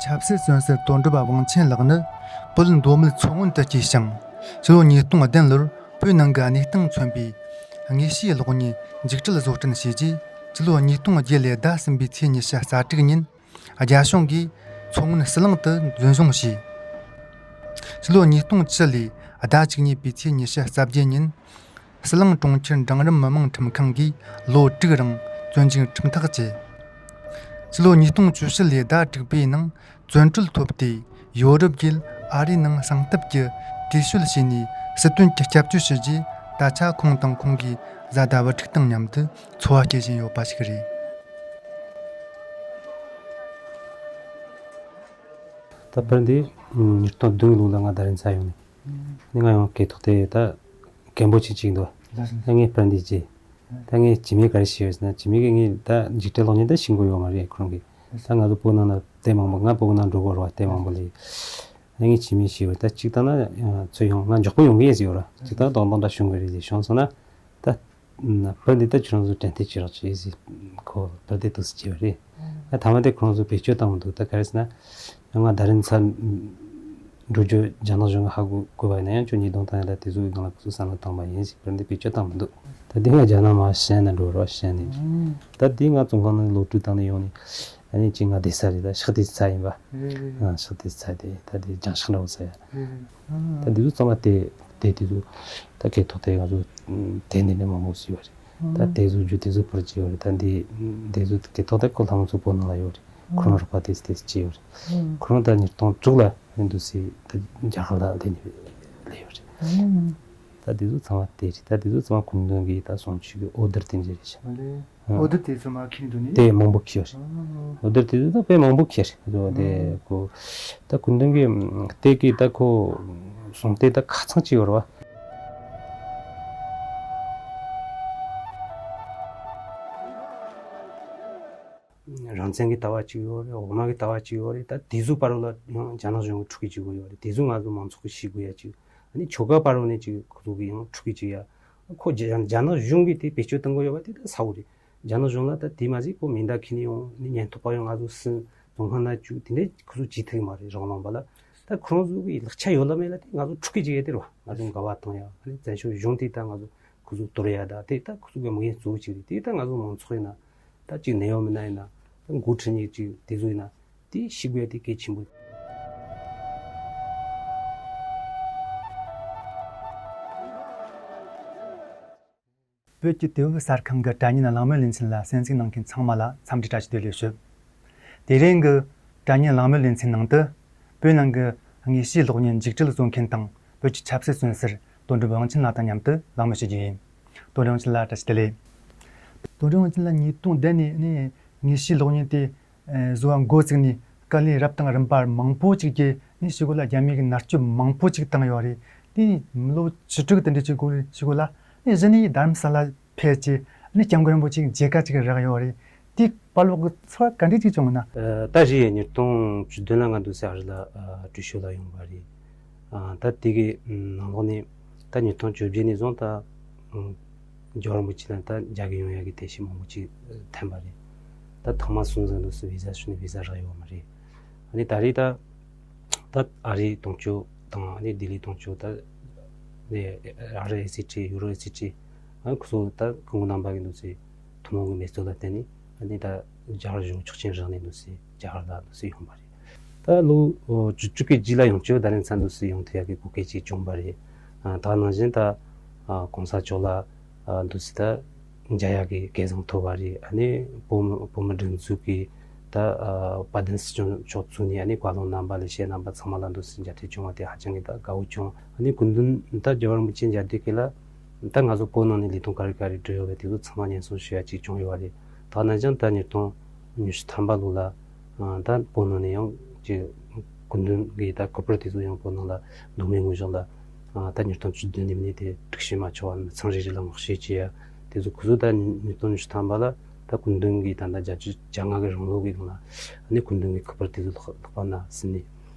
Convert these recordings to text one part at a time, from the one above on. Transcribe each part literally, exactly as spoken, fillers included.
ཆབ་སྲིད་བཙོན་ཟུར་དོན་གྲུབ་པ་དབང་ཆེན་ལགས་ནི་བོད་མདོ་སྨད་མཚོ་སྔོན་དུ་སྐྱེས་ཤིང་། ཕྱི་ལོ་ཉིས་སྟོང་བདུན་ལོར་བོད་ནང་གི་གནས་སྟངས་མཚོན་པའི་དངོས་བཤུས་གློག་བརྙན་འཇིགས་བྲལ་བཟོ་སྐྲུན་བྱས་རྗེས། ཕྱི་ལོ་ཉིས་སྟོང་བརྒྱད་ལོའི་ཟླ་གསུམ་པའི་ཚེས་ཉི་ཤུ་རྩ་དྲུག་ཉིན། རྒྱ་གཞུང་གིས་མཚོ་སྔོན་ཟི་ལིང་དུ་འཛིན་བཟུང་བྱས། ཕྱི་ལོ་ཉིས་སྟོང་བཅུ་ལོའི་ཟླ་བཅུ་གཉིས་པའི་ཚེས་ཉི་ཤུ་རྩ་བརྒྱད་ཉིན། ཟི་ལིང་གྲོང་ཁྱེར་འབྲིང་རིམ་མི་དམངས་ཁྲིམས་ཁང་གིས་ལོ་དྲུག་རིང་བཙོན་འཇུག་ཁྲིམས་ཐག་བཅད། ཕྱི་ལོ་ཉིས་སྟོང་བཅུ་བཞི་ལོའི་ཟླ་དྲུག་པའི་ནང་བཙོན་གྲོལ་ཐོབ་སྟེ། ཡོ་རོབ་བརྒྱུད་ཨ་རིའི་ནང་གསང་སྟབས་ཀྱིས་བྲོས་བྱོལ་བྱས་ནས། སྲིད་དོན་གྱི་སྐྱབས་བཅོལ་ཞུ་རྗེས། ད་ཆ་ཁོང་དང་ཁོང་གི་བཟའ་ཟླ་བུ་ཕྲུག་དང་མཉམ་དུ་འཚོ་བ་སྐྱེལ་བཞིན་ཡོད་པ་ཞིག་རེད། ད་བར་འདི་ཉིས་སྟོང་བདུན་ལོ་ལ་ང་ད་རིང་ཚ་ཡོང་ནས། ནི་ང་ཡང་སྐད་ཐོག་དེ་ད་རྒན་པོ་ཆེ་གཅིག་འདུག་ད་ངས་བར་འདི་བརྗེད། ད་ངས་བྱེ་མའི་ག་རེ་ཤེས་ཡོད་ཟེར་ན། བྱེ་མའི་གི་ངས་ད་འཇིགས་བྲལ་གློག་བརྙན་ད་ཤེས་དགོས་ཡོད་མ་རེད། ཁོ་རང་གིས་ད་ང་ཚོ་བོད་ནང་ལ་དེབ་མང་པོ། ང་བོད་ནང་འགྲོ་དགོས་རེད་བ། དེབ་མང་པོ་ལས། ད་ངས་བྱེ་མའི་ཤེས་ཡོད། ད་གཅིག་ད་ན་ཚོད་ཡོང་ང་མགྱོགས་པོ་ཡོང་གི་ཡིན་ཟེར་ཡོད་ར། གཅིག་ད་དོང་དོང་འདྲ་བྱུང་གི་རེད་ཟེར། བྱུང་སོང་ན་ད། ཨ་བོད་འདི་ད་ཁྱོད་རང་ཚོ་དྲན་ཐེ་བྱེད་རོགས་བྱེད་ཟེར། ཁོ་བོད་འདི་དུས་སུ་བྱས་པ་རེད། ཨ་ཐ་མ་དེ་ཁོ་རང་ཚོ་བེད་སྤྱོད་བཏང་མི་འདུག་ད་ག་རེ་ཟེར་ན། ང་ད་རིང་ཚ་འགྲོ་རྒྱུ་རྒྱ་ནག་གཞུང་གི་ཧ་གོ་དགོས་པ་ཡིན་ན་ཡང་ཁྱོད་ཉིས་སྟོང་ཐང་ཡ་ལ་དེ་ཚོའི་སྒང་ལ་ཁོ་ཚོས་བསམ་བློ་བཏང་པ་ཡིན་ཟེར། བོད་འདི་བེད་སྤྱོད་བཏང་མི་འདུག་ད་འདི་ང་རྒྱ་ནག་མ་ཤན་ན་འགྲོ་རོགས་ཤན་ནས། ད་འདི་ང་ཙོང་ཁ་ནང་ལོ་དྲུག་བཏང་ནས་ཡོང་ནས། ཨ་ནི་ཅིག་ང་བསྡད་ས་རེད། ད་ཕྱག་བསྡད་ས་ཡིན་པ། རེད་རེད། ཨ་ཕྱག་བསྡད་ས་དེ་ད་དེ་རྒྱང་ཤག་འདྲ་བོ་ས་ཡ། རེད་རེད། ད་འདི་ཚོ་ཚང་མ་དེ་དེ་དེ་ཚོ་ད་སྐད་ཐོག་དེ་ང་ཚོ་དེ་འདི་ནས་མང་པོ་ཞིག་ཡོད་རེད། ད་དེ་ཚོ་རྒྱུ་དེ་ཚོ་བོར་གྱི་ཡོད་རེད། ད་འདི་དེ་ཚོ་སྐད་ཐོག་དེ་ཁོ་ལྷ་མོ་ཚོ་བོད་ནང་ལ་ཡོད་རེད། ཁོ་རང་རོགས་པ་དེ་དེ་སྐྱེས་ཡོད་རེད། ཁོ་རང་ད་ཉིས་སྟོང་དྲུག་ལ་ཡིན་འདུག་སེ་ད་རྒྱ་གར་ལ་དེ་ནས་སླེབས་ཡོད་རེད། ད་དེ་ཚོ་ཚང་མ་དེ་རེད། ད་དེ་ཚོ་ཚང་མ་སྐུ་མདུན་གྱི་ད་གསུང་ཆོས་ཀྱི་ཨོ་ཌར་དེ་འདྲ་རེད་ཤག་ཨོ་ཌར་དེ་ཚོ་མར་འཁྱེར་འདུག་ནི། དེ་མང་པོ་འཁྱེར་ཡོད་རེད། ཨོ་ཌར་དེ་ཚོ་ད་དཔེ་མང་པོ་འཁྱེར་རེད། དེ་ཁོ་ད་སྐུ་མདུན་གྱི་ལྟས་ཀྱི་ད་ཁོ་གསུང་ལྟས་ད་ཁ་ཚང་གཅིག་ཡོད་རེད་བ། རང་བཙན་གྱི་ལྟ་བ་གཅིག་ཡོད་རེད། འོག་མ་གི་ལྟ་བ་གཅིག་ཡོད་རེད། ད་དེ་ཚོ་བར་ལ་ཡང་རྒྱ་ནག་གཞུང་གི་འཁྲུག་གི་བྱེད་དགོས་ཡོད་རེད། དེ་ཚོ་ང་ཚོ་མང་ཚོགས་ཀྱིས་ཤེས་དགོས་ཡ་གཅིག་ཨ་ནི་ཆོལ་ཁ་བར་ལ་ནས་ཅིག་ཁོ་ཚོ་གི་ཡང་འཁྲུག་གི་བྱེད་ཡ། ཁོ་རྒྱ་རྒྱ་ནག་གཞུང་གིས་དེ་བེད་སྤྱོད་གཏོང་གི་ཡོད་པ་དེ་ད་གསལ་བོ་རེད། རྒྱ་ནག་གཞུང་ལ་ད་དེ་མ་ཟད་ཁོ་མེ་མདའ་ཁྱེར་ནས་ཡོང་ནས་ཉེན་རྟོག་པ་ཡང་ང་ཚོ་སུན་ཙོང་ཁ་ན་བཅུག་དེ་འདྲ་ཁོ་ཚོ་བྱེད་ཐུབ་ཀྱི་མ་རེད། རང་དབང་པ་ལ་ད་ཁོ་རང་ཚོ་གི་ལག་ཆ་ཡོད་ལ་མེད་ལ་དེ་ང་ཚོ་འཁྲུག་གི་བྱེད་ཡ་དེ་རེད་བ། ང་ཚོ་འགལ་བ་བཏང་ཡ། ཨ་ནི་བཙན་བྱོལ་གཞུང་དེ་ད་ང་ཚོ་ཁོ་ཚོ་གཏོར་ཡ་ད་དེ་ད་ཁོ་ཚོ་གི་དམིགས་ཡུལ་གཙོ་བོ་གཅིག་རེད། དེ་ད་ང་ཚོ་མང་ཚོགས་ཡིན་ན་ད་ཅིག་ནད་གཡོག་མི་སྣ་ཡིན་ན་ད་འགོ་ཁྲིད་མཁན་ཅིག་དེ་ཚོ་ཡིན་ན་དེ་ཤེས་དགོས་ཡ་དེ་གལ་ཆེན་པོ། བོད་ཀྱི་དུས་བབ་གསར་ཁང་གི་དྲ་བརྙན་གླེང་མོལ་ལེ་ཚན་ལ་གསན་གཟིགས་གནང་མཁན་ཚང་མ་ལ་འཚམས་འདྲི་བཀྲ་ཤིས་བདེ་ལེགས་ཞུ། དེ་རིང་གི་དྲ་བརྙན་གླེང་མོལ་ལེ་ཚན་ནང་དུ། བོད་ནང་གི་དངོས་བཤུས་གློག་བརྙན་འཇིགས་བྲལ་བཟོ་མཁན་དང་བོད་ཀྱི་ཆབ་སྲིད་བཙོན་ཟུར་དོན་གྲུབ་དབང་ཆེན་ལགས་དང་མཉམ་དུ་གླེང་མོལ་ཞུ་རྒྱུ་ཡིན། དོན་གྲུབ་དབང་ཆེན་ལགས་བཀྲ་ཤིས་བདེ་ལེགས། དོན་གྲུབ་དབང་ཆེན་ལགས་ཉིས་སྟོང་བརྒྱད་ནས་ནི་དངོས་བཤུས་གློག་བརྙན་དེ་བཟོ་བ་འགོ་བཙུགས་ནས་དཀའ་ལས་རབ་དང་རིམ་པ་མང་པོ་ཅིག་བརྒྱུད་ནས་ཕྱི་རྒོལ་ལ་རྒྱ་མི་གིས་མནར་གཅོད་མང་པོ་ཅིག་བཏང་ཡོད་རེད། དེ་ལོ་བཅུ་དྲུག་དེ་འདྲ་ཅིག་འགོར་རེད། ཕྱི་རྒོལ་ལ་ནི་གཞི་ནས་རྡ་རམ་ས་ལ་ཕེབས་ཀྱི་ནི་སྐྱབས་མགོན་རིན་པོ་ཆེ་མཇལ་ཁ་ཅིག་རག་ཡོད་རེད། དེའི་བར་ལོག་གི་ཚོར་བ་ག་འདྲ་ཅིག་བྱུང་ན། ད་རེས་ཉིས་སྟོང་བཅུ་བདུན་ལ་ང་འདུག་སེ་ཨ་རི་ལ་བྲོས་བྱོལ་ལ་ཡོང་བ་རེད། ད་དེ་གི་ནང་ལོགས་ནས་ད་ཉིས་སྟོང་བཅོ་བརྒྱད་ནས་བཟུང་ད་རྒྱལ་བ་རིན་པོ་ཆེ་ལ་ད་མཇལ་གི་ཡོང་ཡ་གི་དེ་ཤི་མང་པོ་ཅིག་ཐོན་པ་རེད། ད་ཐོག་མ་སོང་ཙང་འདུག་སེ་བི་ཟ་ཞུ་ནས་བི་ཟ་རག་ཡོད་མ་རེད། ཨ་ནི་ད་རེས་ད་ད་ཨ་རི་གཏོང་ཕྱོགས་དང་ཨ་ནི་ལྡི་ལི་གཏོང་ཕྱོགས་ད་ནས་ཨ་རི་ཨེ་སི་ཊི་ཡུ་རོ་ཨེ་སི་ཊི་ཨ་ཁོ་ཚོ་ད་ཁོང་རྣམ་པ་གི་འདུག་སེ་ཐུན་མོང་གི་མེད་རྩོལ་ལ་བརྟེན་ནས་ཨ་ནི་ད་རྒྱ་གར་གཞུང་ཆོག་མཆན་རག་ནས་འདུག་སེ་རྒྱ་གར་ལ་འདུག་སེ་ཡོང་པ་རེད། ད་ལོ་བཅུ་དྲུག་གི་རྗེས་ལ་ཡོང་ཆོག་ད་རིང་ཚ་འདུག་སེ་ཡོང་ཐུབ་ཡག་གི་གོ་སྐབས་ཅིག་བྱུང་པ་རེད། ད་ནང་བཞིན་ད་གོང་ས་མཆོག་ལ་འདུག་སེ་ད་མཇལ་ཡག་གི་སྐལ་བཟང་ཐོབ་པ་རེད། ཨ་ནི་བོད་མི་བོད་མི་སྒྲིག་འཛུགས་ཀྱི་ད་དཔལ་ལྡན་སྲིད་སྐྱོང་མཆོག་བཙུགས་ནས་ཨ་ནི་བཀའ་བློན་རྣམ་པ་ལས་བྱེད་རྣམ་པ་ཚང་མ་ལ་འདུག་སེ་མཇལ་འཕྲད་བྱུང་བ་དེ་ཧ་ཅང་གི་ད་དགའ་བོ་བྱུང་། ཨ་ནི་སྐུ་མདུན་ད་རྒྱལ་བ་རིན་པོ་ཆེ་མཇལ་དུས་སྐབས་ལ་ད་ང་ཚོ་བོད་ནང་ནས་ལས་དོན་ག་རེ་ག་རེ་སྒྲུབ་ཡོད་པ་དེ་ཚོ་ཚང་མ་སྙན་སེང་ཞུ་ཡག་ཅིག་བྱུང་ཡོད་པ་རེད། ད་ནང་བཞིན་ད་ཉིས་སྟོང་ཉི་ཤུ་ཐམ་པ་ལོ་ལ་ད་བོད་ནང་ནས་ཡང་ཅིག་སྐུ་མདུན་གྱི་ད་གུས་པར་དེ་ཚོ་ཡང་བོད་ནང་ལ་མདོ་སྨད་ངོས་ཕྱོགས་ལ་ད་ཉིས་སྟོང་བཅུ་བདུན་ནས་མི་ནས་དེ་སྒྲིག་གཞི་མ་ཆགས་པ་མི་ཚང་རེ་རེ་ལ་ངོ་ཤེས་བྱེད་ཡ་དེ་ཚོ་ཁོ་ཚོ་ད་ཉིས་སྟོང་ཉི་ཤུ་ཐམ་པ་ལ་ད་སྐུ་མདུན་གྱི་ད་ད་བརྒྱད་ཅུ་གྱ་ལྔ་གི་རིང་ལོ་གི་ནང་ལ་ཨ་ནི་སྐུ་མདུན་གྱི་གུས་པར་དེ་ཚོ་ལྷག་ལྷག་པ་ན་ཟིན་ནས་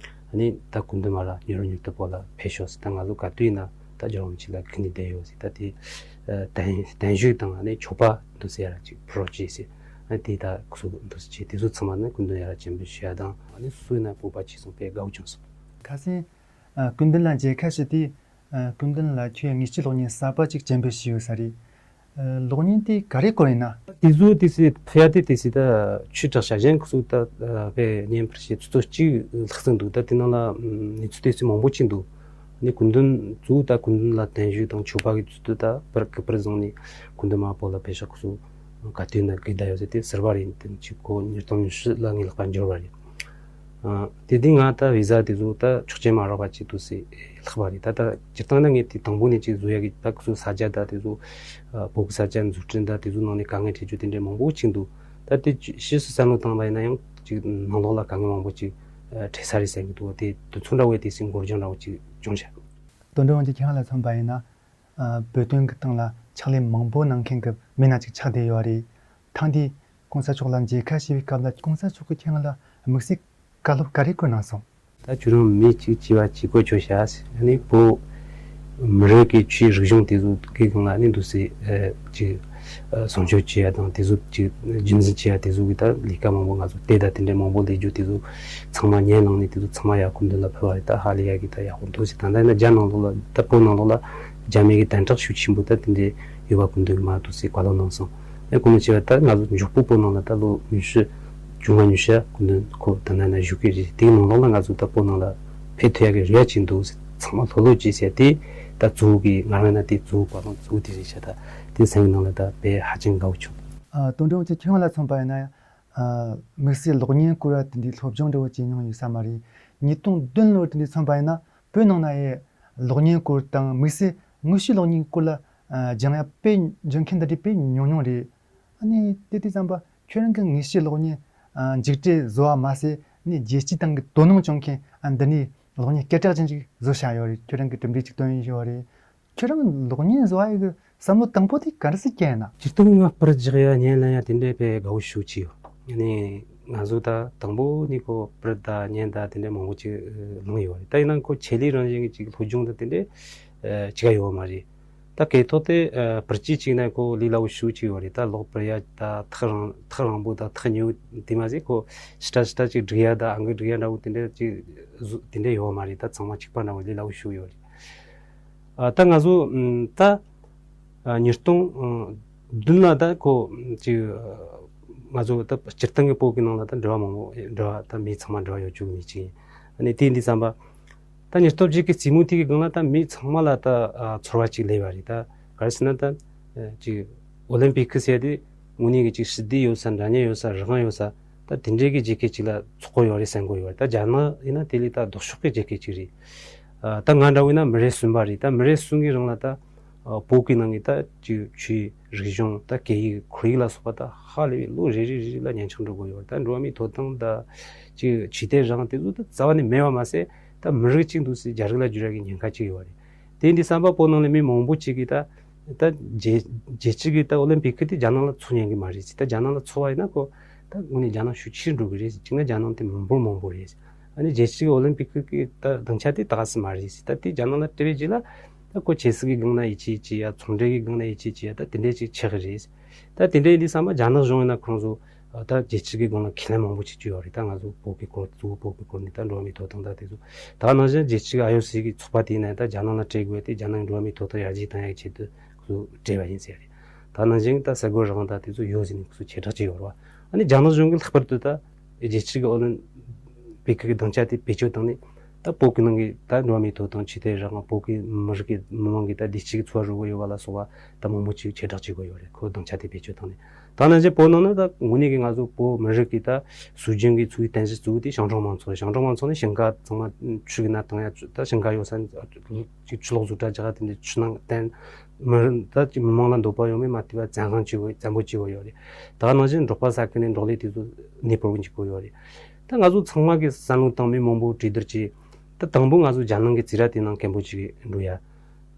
ཨ་ནི་ད་སྐུ་མདུན་མ་ར་མྱུར་མྱུར་དུ་བོད་ལ་ཕེབས་ཤོག་ཟེར། ད་ང་ཚོ་ག་དུས་ཡིན་ན་ད་རྒྱལ་བ་རིན་པོ་ཆེ་ལ་སྒུག་ནས་བསྡད་ཡོད་ཟེར། ད་དེ་བརྟན་བརྟན་བཞུགས་དང་ཨ་ནི་མཆོད་པ་འདུག་ཟེར་ཡ་ཅིག་ཕུལ་རོགས་གྱིས་ཟེར། དེ་ད་ཁོ་ཚོ་འདུག་སེ་བྱས། དེ་ཚོ་ཚང་མ་ནི་སྐུ་མདུན་ཡར་སྤྱན་འབུལ་ཞུ་ཡ་དང་། ཨ་ནི་སུ་ཡིན་ན་སྤོབས་པ་བྱས་སོང་། དཔེ་དགའ་བོ་བྱུང་སོང་། ཁ་སང་། ཨ། སྐུ་མདུན་ལ་མཇལ་ཁ་ཞུས་དུས། ཨ། སྐུ་མདུན་ལ་ཁྱོད་དངོས་གཞི་གློག་བརྙན་གསར་པ་ཅིག་སྤྱན་འབུལ་ཞུས་ཡོད་ས་རེད། ཨ། གློག་བརྙན་དེ་ག་རེ་སྐོར་ཡིན་ན། དེ་ཚོ་དེ་སི་ཕུ་ཡ་དེ་དེ་སི་ད་ཆུ་དྲག་ཤ་གཞན་ཁོ་ཚོ་ད་དཔེ་བརྙན་ཕུར་ཞེ་ཚོ་ཚོ་གཅིག་ལྷག་ཙམ་འདུག། ད་དེ་ནང་ལ་གནས་ཚུལ་དེ་སི་མང་པོ་ཅིག་འདུག། ནི་སྐུ་མདུན་གཙོ་བོ་ད་སྐུ་མདུན་ལ་བརྟན་བཞུགས་དང་མཆོད་པ་གི་ཚུལ་དུ་ད་པར་གི་པར་བཟུང་ནས་སྐུ་མདུན་མ་པོ་ལ་ཕེབས་ཤག་ཁོ་ཚོ་ག་དུས་ན་གི་ད་ཡོད་ཟེར་དེ་ཟེར་བ་རེད། དེ་ཅིག་ཁོ་ཉིས་སྟོང་ཉི་ཤུ་ལ་ངའི་ལག་པ་འབྱོར་བ་རེད། ཨ། དེ་དུས་ང་ད་བི་ཟ་དེ་ཚོ་ད་ཆོག་མཆན་མ་རག་པ་ཅིག་འདུག་སེ་ལྷག་པ་རེད། ད་ད་སྤྱིར་བཏང་ན་ངས་དེ་དང་པོ་ནས་ཅིག་བཟོ་ཡ་གི་ད་ཁོ་ཚོ་ས་ཆ་ད་དེ་ཚོ་ཨ་བོད་ཀྱི་ས་ཆ་འཛུགས་སྐྲུན་ད་དེ་ཚོ་ནང་ནས་དཀའ་ངལ་འཕྲད་རྒྱུ་དེ་འདྲ་མང་པོ་ཅིག་འདུག། ད་དེ་ཕྱིས་སུ་བསམ་བློ་བཏང་བ་ཡིན་ན་ཡང་ཅིག་ནང་ལོགས་ལ་དཀའ་ངལ་མང་པོ་ཅིག་ཨ་འཕྲད་ས་རེད་བསམ་གྱི་འདུག། དེ་དུས་ཚོད་འདྲ་བོ་དེ་སྲིད་འགོར་འགྱངས་འདྲ་བོ་ཅིག་བྱུང་ཤག། དོན་འགྲུབ་དབང་ཕྱུག་ཁྱེད་རང་ལ་མཚོན་པ་ཡིན་ན། ཨ། བོད་དོན་གྱི་སྟེང་ལ་ཕྱག་ལས་མང་པོ་གནང་མཁན་གྱི་མི་སྣ་ཅིག་ཆགས་བསྡད་ཡོད་རེད། ཐེངས་འདིའི་གོང་ས་མཆོག་ལ་མཇལ་ཁ་ཞུས་པའི་སྐབས་ལ་གོང་ས་མཆོག་གིས་ཁྱེད་རང་ལ་དམིགས་བསལ་བཀའ་སློབ་ག་རེ་བསྐུར་གནང་སོང་། ད་ཁྱོད་རང་མི་གཅིག་བྱས་པ་གཅིག་གོ་ཆོད་བྱ། ཨ་ནི་བོད་མི་རིགས་ཀྱི་ཆོས་རིག་གཞུང་དེ་ཚོ་གི་སྒང་ལ་ཨ་ནི་འདུག་སེ་ཨ་ཅིག་ཨ་སྲུང་སྐྱོབ་བྱེད་ཡ་དང་དེ་ཚོ་ཅིག་རྒྱུན་འཛིན་བྱེད་ཡ་དེ་ཚོ་གི་ད་ལས་ཀ་མང་པོ་ང་ཚོ་དེ་ད་དེ་འདྲའི་མང་པོ་ལས་རྒྱུ་དེ་ཚོ་ཚང་མ་ཉན་གནང་ནས་དེ་ཚོ་ཚང་མ་ཡར་སྐུ་མདུན་ལ་ཕུལ་བ་རེད། ད་ཧ་ལས་ཡ་གི་ད་ཡག་པོ་འདུག་ཟེར། ད་ལྟ་ཡིན་ན་རྒྱ་ནང་ལོགས་ལ་ད་བོད་ནང་ལོགས་ལ་རྒྱ་མི་གི་དམ་དྲག་ཤུགས་ཆེན་པོ་ད་དེ་འདྲའི་ཡོད་པ་སྐུ་མདུན་གྱིས་མར་འདུག་སེ་བཀའ་སློབ་གནང་སོང་། ཨ་ནི་སྐུ་མདུན་བྱས་པ་ད་ང་ཚོ་མགྱོགས་པོ་བོད་ནང་ལ་ད་ལོ་ཉི་ཤུ་བཅོ་ལྔ་ཉི་ཤུ་སྐུ་མདུན་ཁོ་ད་ནང་ན་བཞུགས་ཀྱི་རེད། དེའི་ནང་ལོགས་ལ་ང་ཚོ་ད་བོད་ནང་ལ་ཕེབས་ཐུབ་ཡ་གི་རེ་བ་ཅིག་འདུག་ཟེར། ཚང་མ་ལྷོད་ལྷོད་བྱས་ཟེར། དེ་ད་གཙོ་བོ་གི་ང་རང་ན་དེ་གཙོ་བོ་བཀའ་དབང་གཙོ་བོ་དེ་རེད་ཤག། ད་དེ་སེམས་ནང་ལ་ད་དཔེ་ཧ་ཅང་དགའ་བོ་བྱུང་། ཨ། དོན་འགྲུབ་དབང་ཕྱུག་ཁྱེད་རང་ལ་མཚོན་པ་ཡིན་ན། ཨ། དམིགས་བསལ་གློག་བརྙན་སྐོར་བ་དེ་འདྲའི་སློབ་སྦྱོང་འདྲ་བོ་བྱས་མྱོང་ཡོད་ས་མ་རེད། ཉིས་སྟོང་བདུན་ལོར་དེ་འདྲའི་མཚོན་པ་ཡིན་ན་བོད་ནང་ན་ཡང་གློག་བརྙན་སྐོར་དང་དམིགས་བསལ་དངོས་བཤུས་གློག་བརྙན་སྐོར་ལ་ཨ་སྦྱང་ཡ་དཔེ་འཇོན་མཁན་དེ་འདྲའི་དཔེ་ཉུང་ཉུང་རེད། ཨ་ནི་དེ་དུས་ཙམ་པ་ཁྱོད་རང་གི་དངོས་བཤུས་གློག་བརྙན་ཨ་མཇུག་སྒྲིལ་བཟོ་བ་མ་ཟད་ནི་རྒྱལ་སྤྱིའི་སྟེང་གི་དོ་སྣང་བྱུང་མཁན་ཨ་འདི་ནས་གློག་བརྙན་སྐད་གྲགས་ཅན་ཞིག་བཟོ་བཞག་ཡོད་རེད། ཁྱོད་རང་གི་གྲུབ་འབྲས་ཅིག་སྟོན་ཡོད་རེད། ཁྱོད་རང་གློག་བརྙན་བཟོ་བ་ཡི་གི་བསམ་བློ་དང་པོ་དེ་ག་རེ་ཟིག་སྐྱེས་ན། སྤྱིར་བཏང་ང་པར་རྒྱག་ཡ་བརྙན་ལེན་ཡ་དེ་འདྲའི་དཔེ་དགའ་བོ་ཞེ་པོ་ཅིག་ཡོད། ཨ་ནི་ང་ཚོ་ད་དང་པོ་ནས་ཁོ་པར་དང་བརྙན་དང་དེ་འདྲའི་མང་པོ་ཅིག་ཨ་བླངས་ཡོད་རེད། ད་ཡིན་ན་ཁོ་ཆེད་ལས་རང་བཞིན་གྱི་ཅིག་སློབ་སྦྱོང་དང་དེ་འདྲའི་ཨ་ཅི་ག་ཡོད་མ་རེད། ད་སྐད་ཐོག་དེ་ཨ་པར་སྐྱེལ་ཅིག་ན་ཁོ་ལས་སླ་བོ་ཞེ་པོ་ཅིག་ཡོད་རེད། ད་གློག་པར་ཡ་ད་ཐག་རིང་ཐག་རིང་པོ་ད་ཐག་ཉེ་བོ་དེ་མ་ཟད་ཁོ་ཞིབ་ཕྲ་ཞིབ་ཕྲ་ཅིག་སྒྲིག་ཡ་ད་ཨང་ཀི་སྒྲིག་ཡ་འདྲ་བོ་དེ་འདྲའི་ཅིག་བཟོ་དེ་འདྲའི་ཡོད་མ་རེད། ད་ཚང་མ་གཅིག་པ་འདྲ་བོ་ལས་སླ་བོ་ཞེ་པོ་ཡོད་རེད། ཨ་ད་ང་ཚོ་ཨམ་ད་ཨ་ཉིས་སྟོང་བདུན་ལ་ད་ཁོ་ཅིག་ཨ་ང་ཚོ་ད་སྤྱིར་བཏང་གི་བོད་ཀྱི་ནང་ལ་ད་འབྲེལ་བ་མང་པོ་འབྲེལ་བ་ད་མི་ཚང་མ་འབྲེལ་བ་ཡོད་རྒྱུ་མི་ཅིག་ཡིན། ཨ་ནི་དེ་ཡིན་དུས་ཙམ་པ་ད་ཉིས་སྟོང་བརྒྱད་ཀྱི་རྩེད་མོ་དེ་གི་སྒང་ལ་ད་མི་ཚང་མ་ལ་ད་ཨ་ཚོར་བ་ཅིག་སླེབས་པ་རེད། ད་ག་རེ་ཟེར་ན་ད་ཨ་ཅིག་ཨོ་ལིམ་པིག་ཟེར་དེ་དངོས་གནས་གི་ཅིག་ཞི་བདེ་ཡོད་ས་འདྲ་མཉམ་ཡོད་ས་རང་དབང་ཡོད་ས་ད་དེ་འདྲའི་གི་རྒྱལ་ཁབ་ཅིག་ལ་ཚོགས་གོ་ཡོད་རེད་བསམ་གོ་ཡོད་རེད། ད་རྒྱ་ནག་ཡིན་ན་དེ་ལས་ད་ལྡོག་ཕྱོགས་གི་རྒྱལ་ཁབ་ཅིག་རེད། ཨ་ད་ང་འདྲ་བོ་ཡིན་ན་མི་རེ་གསུམ་པ་རེད། ད་མི་རེ་གསུམ་གི་རིང་ལ་ད་ཨ་བོད་ཀྱི་ནང་གི་ད་ཅིག་ཆོས་རིག་གཞུང་ད་སྐད་ཡིག་ཁོར་ཡུག་ལ་སོགས་པ་ད་ཧ་ལས་པའི་ལོ་རེ་རེ་རེ་རེ་ལ་ཉམས་ཆག་འགྲོ་གི་ཡོད་རེད། ད་འགྲོ་བ་མིའི་ཐོབ་ཐང་ད་ཅིག་ཆོས་དད་རང་དེ་ཚོ་ད་རྩ་བ་ནས་མེད་པ་མ་ཟད་ད་མི་རིགས་གཅིག་འདུག་སེ་རྒྱ་རིགས་ལ་བསྒྱུར་ཡ་གི་ཉེན་ཁ་ཅིག་ཡོད་རེད། དེ་འདི་བསམ་པ་བོད་ནང་ལ་མི་མང་པོ་ཅིག་གིས་ད་ད་རྒྱལ་རྒྱལ་སྤྱི་གི་ད་ཨོ་ལིམ་པིག་གི་དེ་རྒྱ་ནག་ལ་ཚོགས་ཉན་གི་མ་རེད་ཟེར། ད་རྒྱ་ནག་ལ་ཚོགས་པ་ཡིན་ན་ཁོ་ད་དངོས་གནས་རྒྱ་ནག་ཤུགས་ཆེར་འགྲོ་གི་རེད་ཟེར། གཅིག་ན་རྒྱ་ནག་དེ་མི་འབོར་མང་པོ་རེད་ཟེར། ཨ་ནི་རྒྱལ་སྤྱི་གི་ཨོ་ལིམ་པིག་གི་ད་སྡིངས་ཆ་དེ་ད་ག་སེ་མ་རེད་ཟེར། ད་དེ་རྒྱ་ནག་ལ་སྤྲད་པའི་རྗེས་ལ་ད་ཁོ་ཆབ་སྲིད་ཀྱི་སྒང་ན་ཡིད་ཆེས་བྱེད་ཡ། ཚོང་འབྲེལ་གྱི་སྒང་ན་ཡིད་ཆེས་བྱེད་ཡ། ད་དེ་འདྲས་ཅིག་ཆགས་ཀྱི་རེད། ད་དེ་འདྲས་ཡིན་དུས་ཙམ་པ་རྒྱ་ནག་གཞུང་ཡིན་ན་ཁོང་ཚོ་ད་རྒྱལ་སྤྱི་གི་སྒང་ལ་ཁས་ལེན་མང་པོ་ཅིག་བྱས་ཡོད་རེད། ད་ང་ཚོ་བོད་ཀྱི་སྐོར་གཙོ་བོ་བོད་ཀྱི་སྐོར་ནས་ད་འགྲོ་བ་མིའི་ཐོབ་ཐང་ད་དེ་ཚོ་ད་ག་ནང་བཞིན་རྒྱལ་སྤྱི་གི་ཨའི་ཨོ་སི་གི་ཚོགས་པ་དེ་ཡིན་ན་ད་རྒྱ་ནག་ལ་སྤྲད་དགོས་ཏེ་རྒྱ་ནག་གི་འགྲོ་བ་མིའི་ཐོབ་ཐང་ཡར་རྒྱས་གཏོང་ཡ་གི་ཆེད་དུ་ཁོ་ཚོ་སྤྲད་པ་ཡིན་ཟེར་རེད། ད་ག་ནང་བཞིན་ད་གསར་འགོད་རང་ད་དེ་ཚོ་ཡོད་ཟེར་ནས་ཁོ་ཚོ་ཁྱབ་བསྒྲགས་བྱས་ཡོད་རེད་བ། ཨ་ནི་རྒྱ་ནག་གཞུང་གིས་ལྷག་པར་དུ་ད་རྒྱལ་སྤྱི་གི་ཨོ་ལིམ་པིག་གི་སྡིངས་ཆ་དེ་བེད་སྤྱོད་བཏང་ནས་ད་བོད་ཀྱི་ནང་གི་ད་འགྲོ་བ་མིའི་ཐོབ་ཐང་ཆོས་དད་རང་དབང་བོད་ཀྱི་མི་རིགས་ཀྱི་མི་མང་གི་ད་བདེ་སྐྱིད་ཀྱི་འཚོ་བ་རོལ་གོ་ཡོད་པ་ལ་སོགས་པ་ད་མང་པོ་ཅིག་ཁྱབ་བསྒྲགས་བྱེད་དགོས་ཡོད་རེད། ཁོ་སྡིངས་ཆ་དེ་བེད་སྤྱོད་བཏང་ནས། ད་ནང་བཞིན་བོད་ནང་ན་ད་དངོས་གནས་ཀྱི་ང་ཚོ་བོད་མི་རིགས་ཀྱི་ད་སྲོལ་རྒྱུན་གྱི་ཚུལ་རྟེན་གཞི་གཙོ་བོ་དེ་ཞིང་འབྲོག་མང་ཚོགས། ཞིང་འབྲོག་མང་ཚོགས་ནི་ཞིང་ཁ་ཚང་མ་ཆུ་གི་ནང་བཏང་ཡ། ད་ཞིང་ཁ་ཡོད་ས་ཅིག་ཆུ་ལོག་བཟོ་གྲྭ་རྒྱག་ག་དེ་འདྲའི་ཆུ་ནང་བཏོན། མི་ད་ཅིག་མི་མང་ལ་འདོད་པ་ཡོད་མེད་མ་བལྟས་པ་བཙན་དབང་བྱེད་དགོས། བཙན་པོ་བྱེད་དགོས་ཡོད་རེད། ད་ག་ནང་བཞིན་འབྲོག་པ་ས་ཁུལ་ནས་འབྲོག་ལས་དེ་ཚོ་གནས་སྤོར་གྱི་འཇུག་དགོས་ཡོད་རེད། ད་ང་ཚོ་ཚང་མ་གི་བསམ་བློ་བཏང་མི་མང་པོ་གྲོས་བསྡུར་བྱས། ད་དང་པོ་ང་ཚོ་རྒྱ་ནང་གི་རྩིས་ར་དེ་ནང་སྐད་འབོད་ཅིག་འགྲོ་ཡ།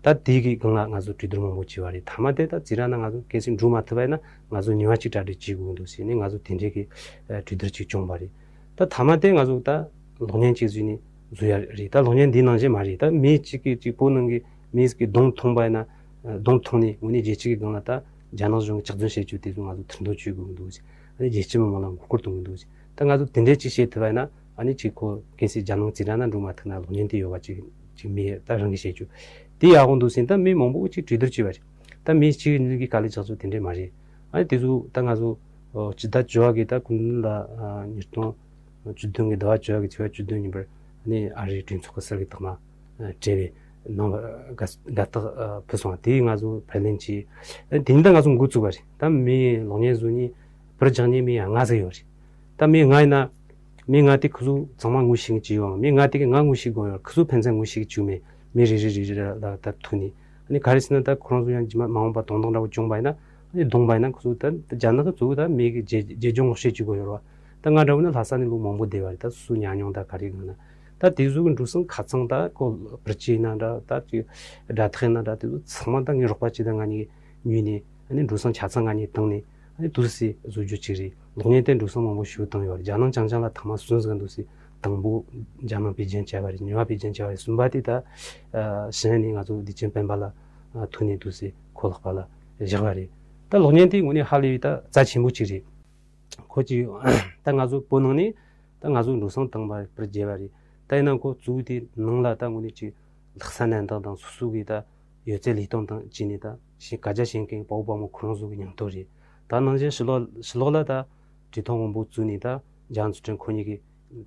ད་དེ་གི་སྒང་ལ་ང་ཚོ་གྲོས་བསྡུར་མང་པོ་བྱས་པ་རེད། མཐའ་མ་དེ་ད་རྩིས་ར་ནང་ང་ཚོ་གལ་སྲིད་འགྲོ་མ་ཐུབ་པ་ཡིན་ན་ང་ཚོ་ཉེས་པ་ཅིག་གྲ་སྒྲིག་བྱེད་དགོས་འདུག་ཟེར་ནས་ང་ཚོ་དེ་འདྲའི་གི་གྲོས་བསྡུར་ཅིག་བྱུང་བ་རེད། ད་མཐའ་མ་དེ་ང་ཚོ་ད་གློག་བརྙན་ཅིག་བཟོས་ནས་བཟོ་ཡ་རེད། ད་གློག་བརྙན་འདི་ནང་བཞིན་མ་རེད། ད་མི་གཅིག་གིས་གཅིག་བོད་ནང་གི་མི་གི་གདོང་མཐོང་པ་ཡིན་ན་གདོང་མཐོང་ནས་དངོས་གནས་རྒྱལ་སྤྱི་གི་སྒང་ལ་ད་རྒྱ་ནག་གཞུང་གི་ཕྱག་རྫུན་བྱེད་རྒྱུ་དེ་ཚོ་ང་ཚོ་མཐུན་སྒྲིལ་བྱེད་དགོས་འདུག་ཟེར། ཨ་ནི་རྒྱལ་སྤྱི་མི་མང་ལ་མགོ་སྐོར་གཏོང་གི་འདུག་ཟེར། ད་ང་ཚོ་དེ་འདྲས་ཅིག་བྱེད་ཐུབ་པ་ཡིན་ན་ཨ་ནི་ཅིག་ཁོ་གལ་སྲིད་རྒྱ་ནག་རྩིས་ཁྲ་ན་འགྲོ་མ་ཐུབ་ན་གློག་བརྙན་དེ་ཡོད་པ་ཅིག་ཅིག་མི་ད་རང་གིས་བཤད་རྒྱུ་དེ་ཡག་པོ་འདུག་ཟེར། ད་མི་མང་པོ་ཅིག་གྲོས་བསྡུར་བྱས་པ་རེད། ད་མི་གཅིག་གཉིས་ཀྱིས་དཀའ་ལས་རྒྱག་ཚུལ་དེ་འདྲས་མ་རེད། ཨ་ནི་དེ་ཚོ་ད་ང་ཚོ་སྤྱི་ཟླ་བཅུ་བ་གི་ད་སྐུ་མདུན་ལ་ཉིས་སྟོང་བཅུ་བདུན་གི་ཟླ་བ་བཅུ་བ་གི་ཚེས་པ་བཅུ་བདུན་ཉིན་པར་ཨ་ནི་ཨ་རིའི་གྲོས་ཚོགས་ཀྱི་གསར་འགོད་པ་གྲས་པའི་ནང་དགའ་དགའ་རྟགས་ཕུལ་སོང་། དེས་ང་ཚོ་ཕབ་ལེན་གྱིས་དེ་ནས་ད་ང་ཚོ་འགོ་བཙུགས་པ་རེད། ད་མི་གློག་བརྙན་བཟོ་མཁན་པར་རྒྱག་མཁན་མི་ཡང་ལྔ་ཟིག་ཡོད་རེད། ད་མི་ལྔ་ཡིན་ན་མི་ལྔ་དེ་ཁོ་ཚོ་ཚང་མ་ངོ་ཤེས་ཀྱི་ཡོད། མི་ལྔ་དེ་གི་ང་ངོ་ཤེས་དགོས་ཡོད། ཁོ་ཚོ་ཕན་ཚུན་ངོ་ཤེས་ཀྱི་བཅུག་མེད། མི་རེ་རེ་རེ་རེ་ལ་ད་ཐུག་ནས་ཨ་ནི་ག་རེ་ཟེར་ན་ད་ཁོ་རང་ཚོ་ཡང་རྗེས་མ་མ་འོངས་པ་དོན་དག་འདྲ་བོ་བྱུང་བ་ཡིན་ན་ཨ་ནི་གདོང་པ་ཡིན་ན་ཁོ་ཚོ་ད་རྒྱ་ནག་གི་གཙོ་བོ་ད་མི་གི་རྒྱལ་རྒྱལ་ལྗོངས་ངོ་ཤེས་བྱེད་དགོས་ཡོད་རེད་བ། ད་ང་འདྲ་བོ་ན་ལྷ་ས་ནས་ལོ་མང་པོ་བསྡད་པ་རེད། ད་སོ་སོའི་ཉམས་མྱོང་ད་ག་རེ་གང་ན་ད་དེ་ཚོ་གི་འགྲོ་སོང་ཁ་ཚང་ད་ཁོ་པར་ཆས་ཡིན་ན་འདྲ་ད་ཅིག་སྒྲ་ཐག་ཡིན་ན་འདྲ་དེ་ཚོ་ཚང་མ་ད་ངའི་རོགས་པ་གཅིག་དང་ང་གཉིས་ཉོས་ནས་ཨ་ནི་འགྲོ་སོང་ཆ་ཚང་ང་གཉིས་བཏང་ནས་ཨ་ནི་དུས་སུ་བཟོ་རྒྱུ་གཅིག་རེད། གློག་བརྙན་དེ་འགྲོ་སོང་མང་པོ་ཞིག་བཏང་ཡོད་རེད། རྒྱ་ནག་རྐྱང་རྐྱང་ལ་ཐེངས་མ་གསུམ་ཟིག་འདུག་སེ་དང་པོ་རྒྱ་ནག་པེ་ཅིན་བྱས་པ་རེད། གཉིས་པ་པེ་ཅིན་བྱས་པ་རེད། གསུམ་པ་དེ་ད་ཨ་ཞི་ཨན་ནས་ང་ཚོ་བདེ་ཆེན་སྤེན་པ་ལ་ཨ་ཐུག་ནས་འདུག་སེ་ཁོ་ལག་པ་ལ་བཞག་པ་རེད། ད་གློག་བརྙན་དེ་དངོས་གནས་ཧ་ལས་པའི་ད་རྩ་ཆེན་པོ་གཅིག་རེད། ཁོ་ཅིག་ད་ང་ཚོ་བོད་ནང་ནས་ད་ང་ཚོ་འགྲོ་སོང་བཏང་པ་པར་བརྒྱབ་པ་རེད། ད་ཡིན་ན་ཁོ་གཙོ་བོ་དེ་ནང་ལ་ད་དངོས་གནས་ཅིག་ལྷག་བསམ་རྣམ་དག་དང་སོ་སོ་གི་ད་ཡོད་ཚད་ལས་སྟངས་དང་བཅས་ནས་ད་ཞིག་ག་རྒྱ་བྱེད་མཁན་དཔའ་བོ་དཔའ་མོ་ཁོ་རང་ཚོ་གི་མྱིང་ཐོ་རེད། ད་ནང་བཞིན་ཕྱི་ལོགས་ཕྱི་ལོགས་ལ་ད་བྲེལ་ཐོག་སྔོན་པོ་བཙུགས་ནས་ད་འཇང་ཚུལ་ཁྲིམས་ཁོ་གཉིས་ཀྱིས་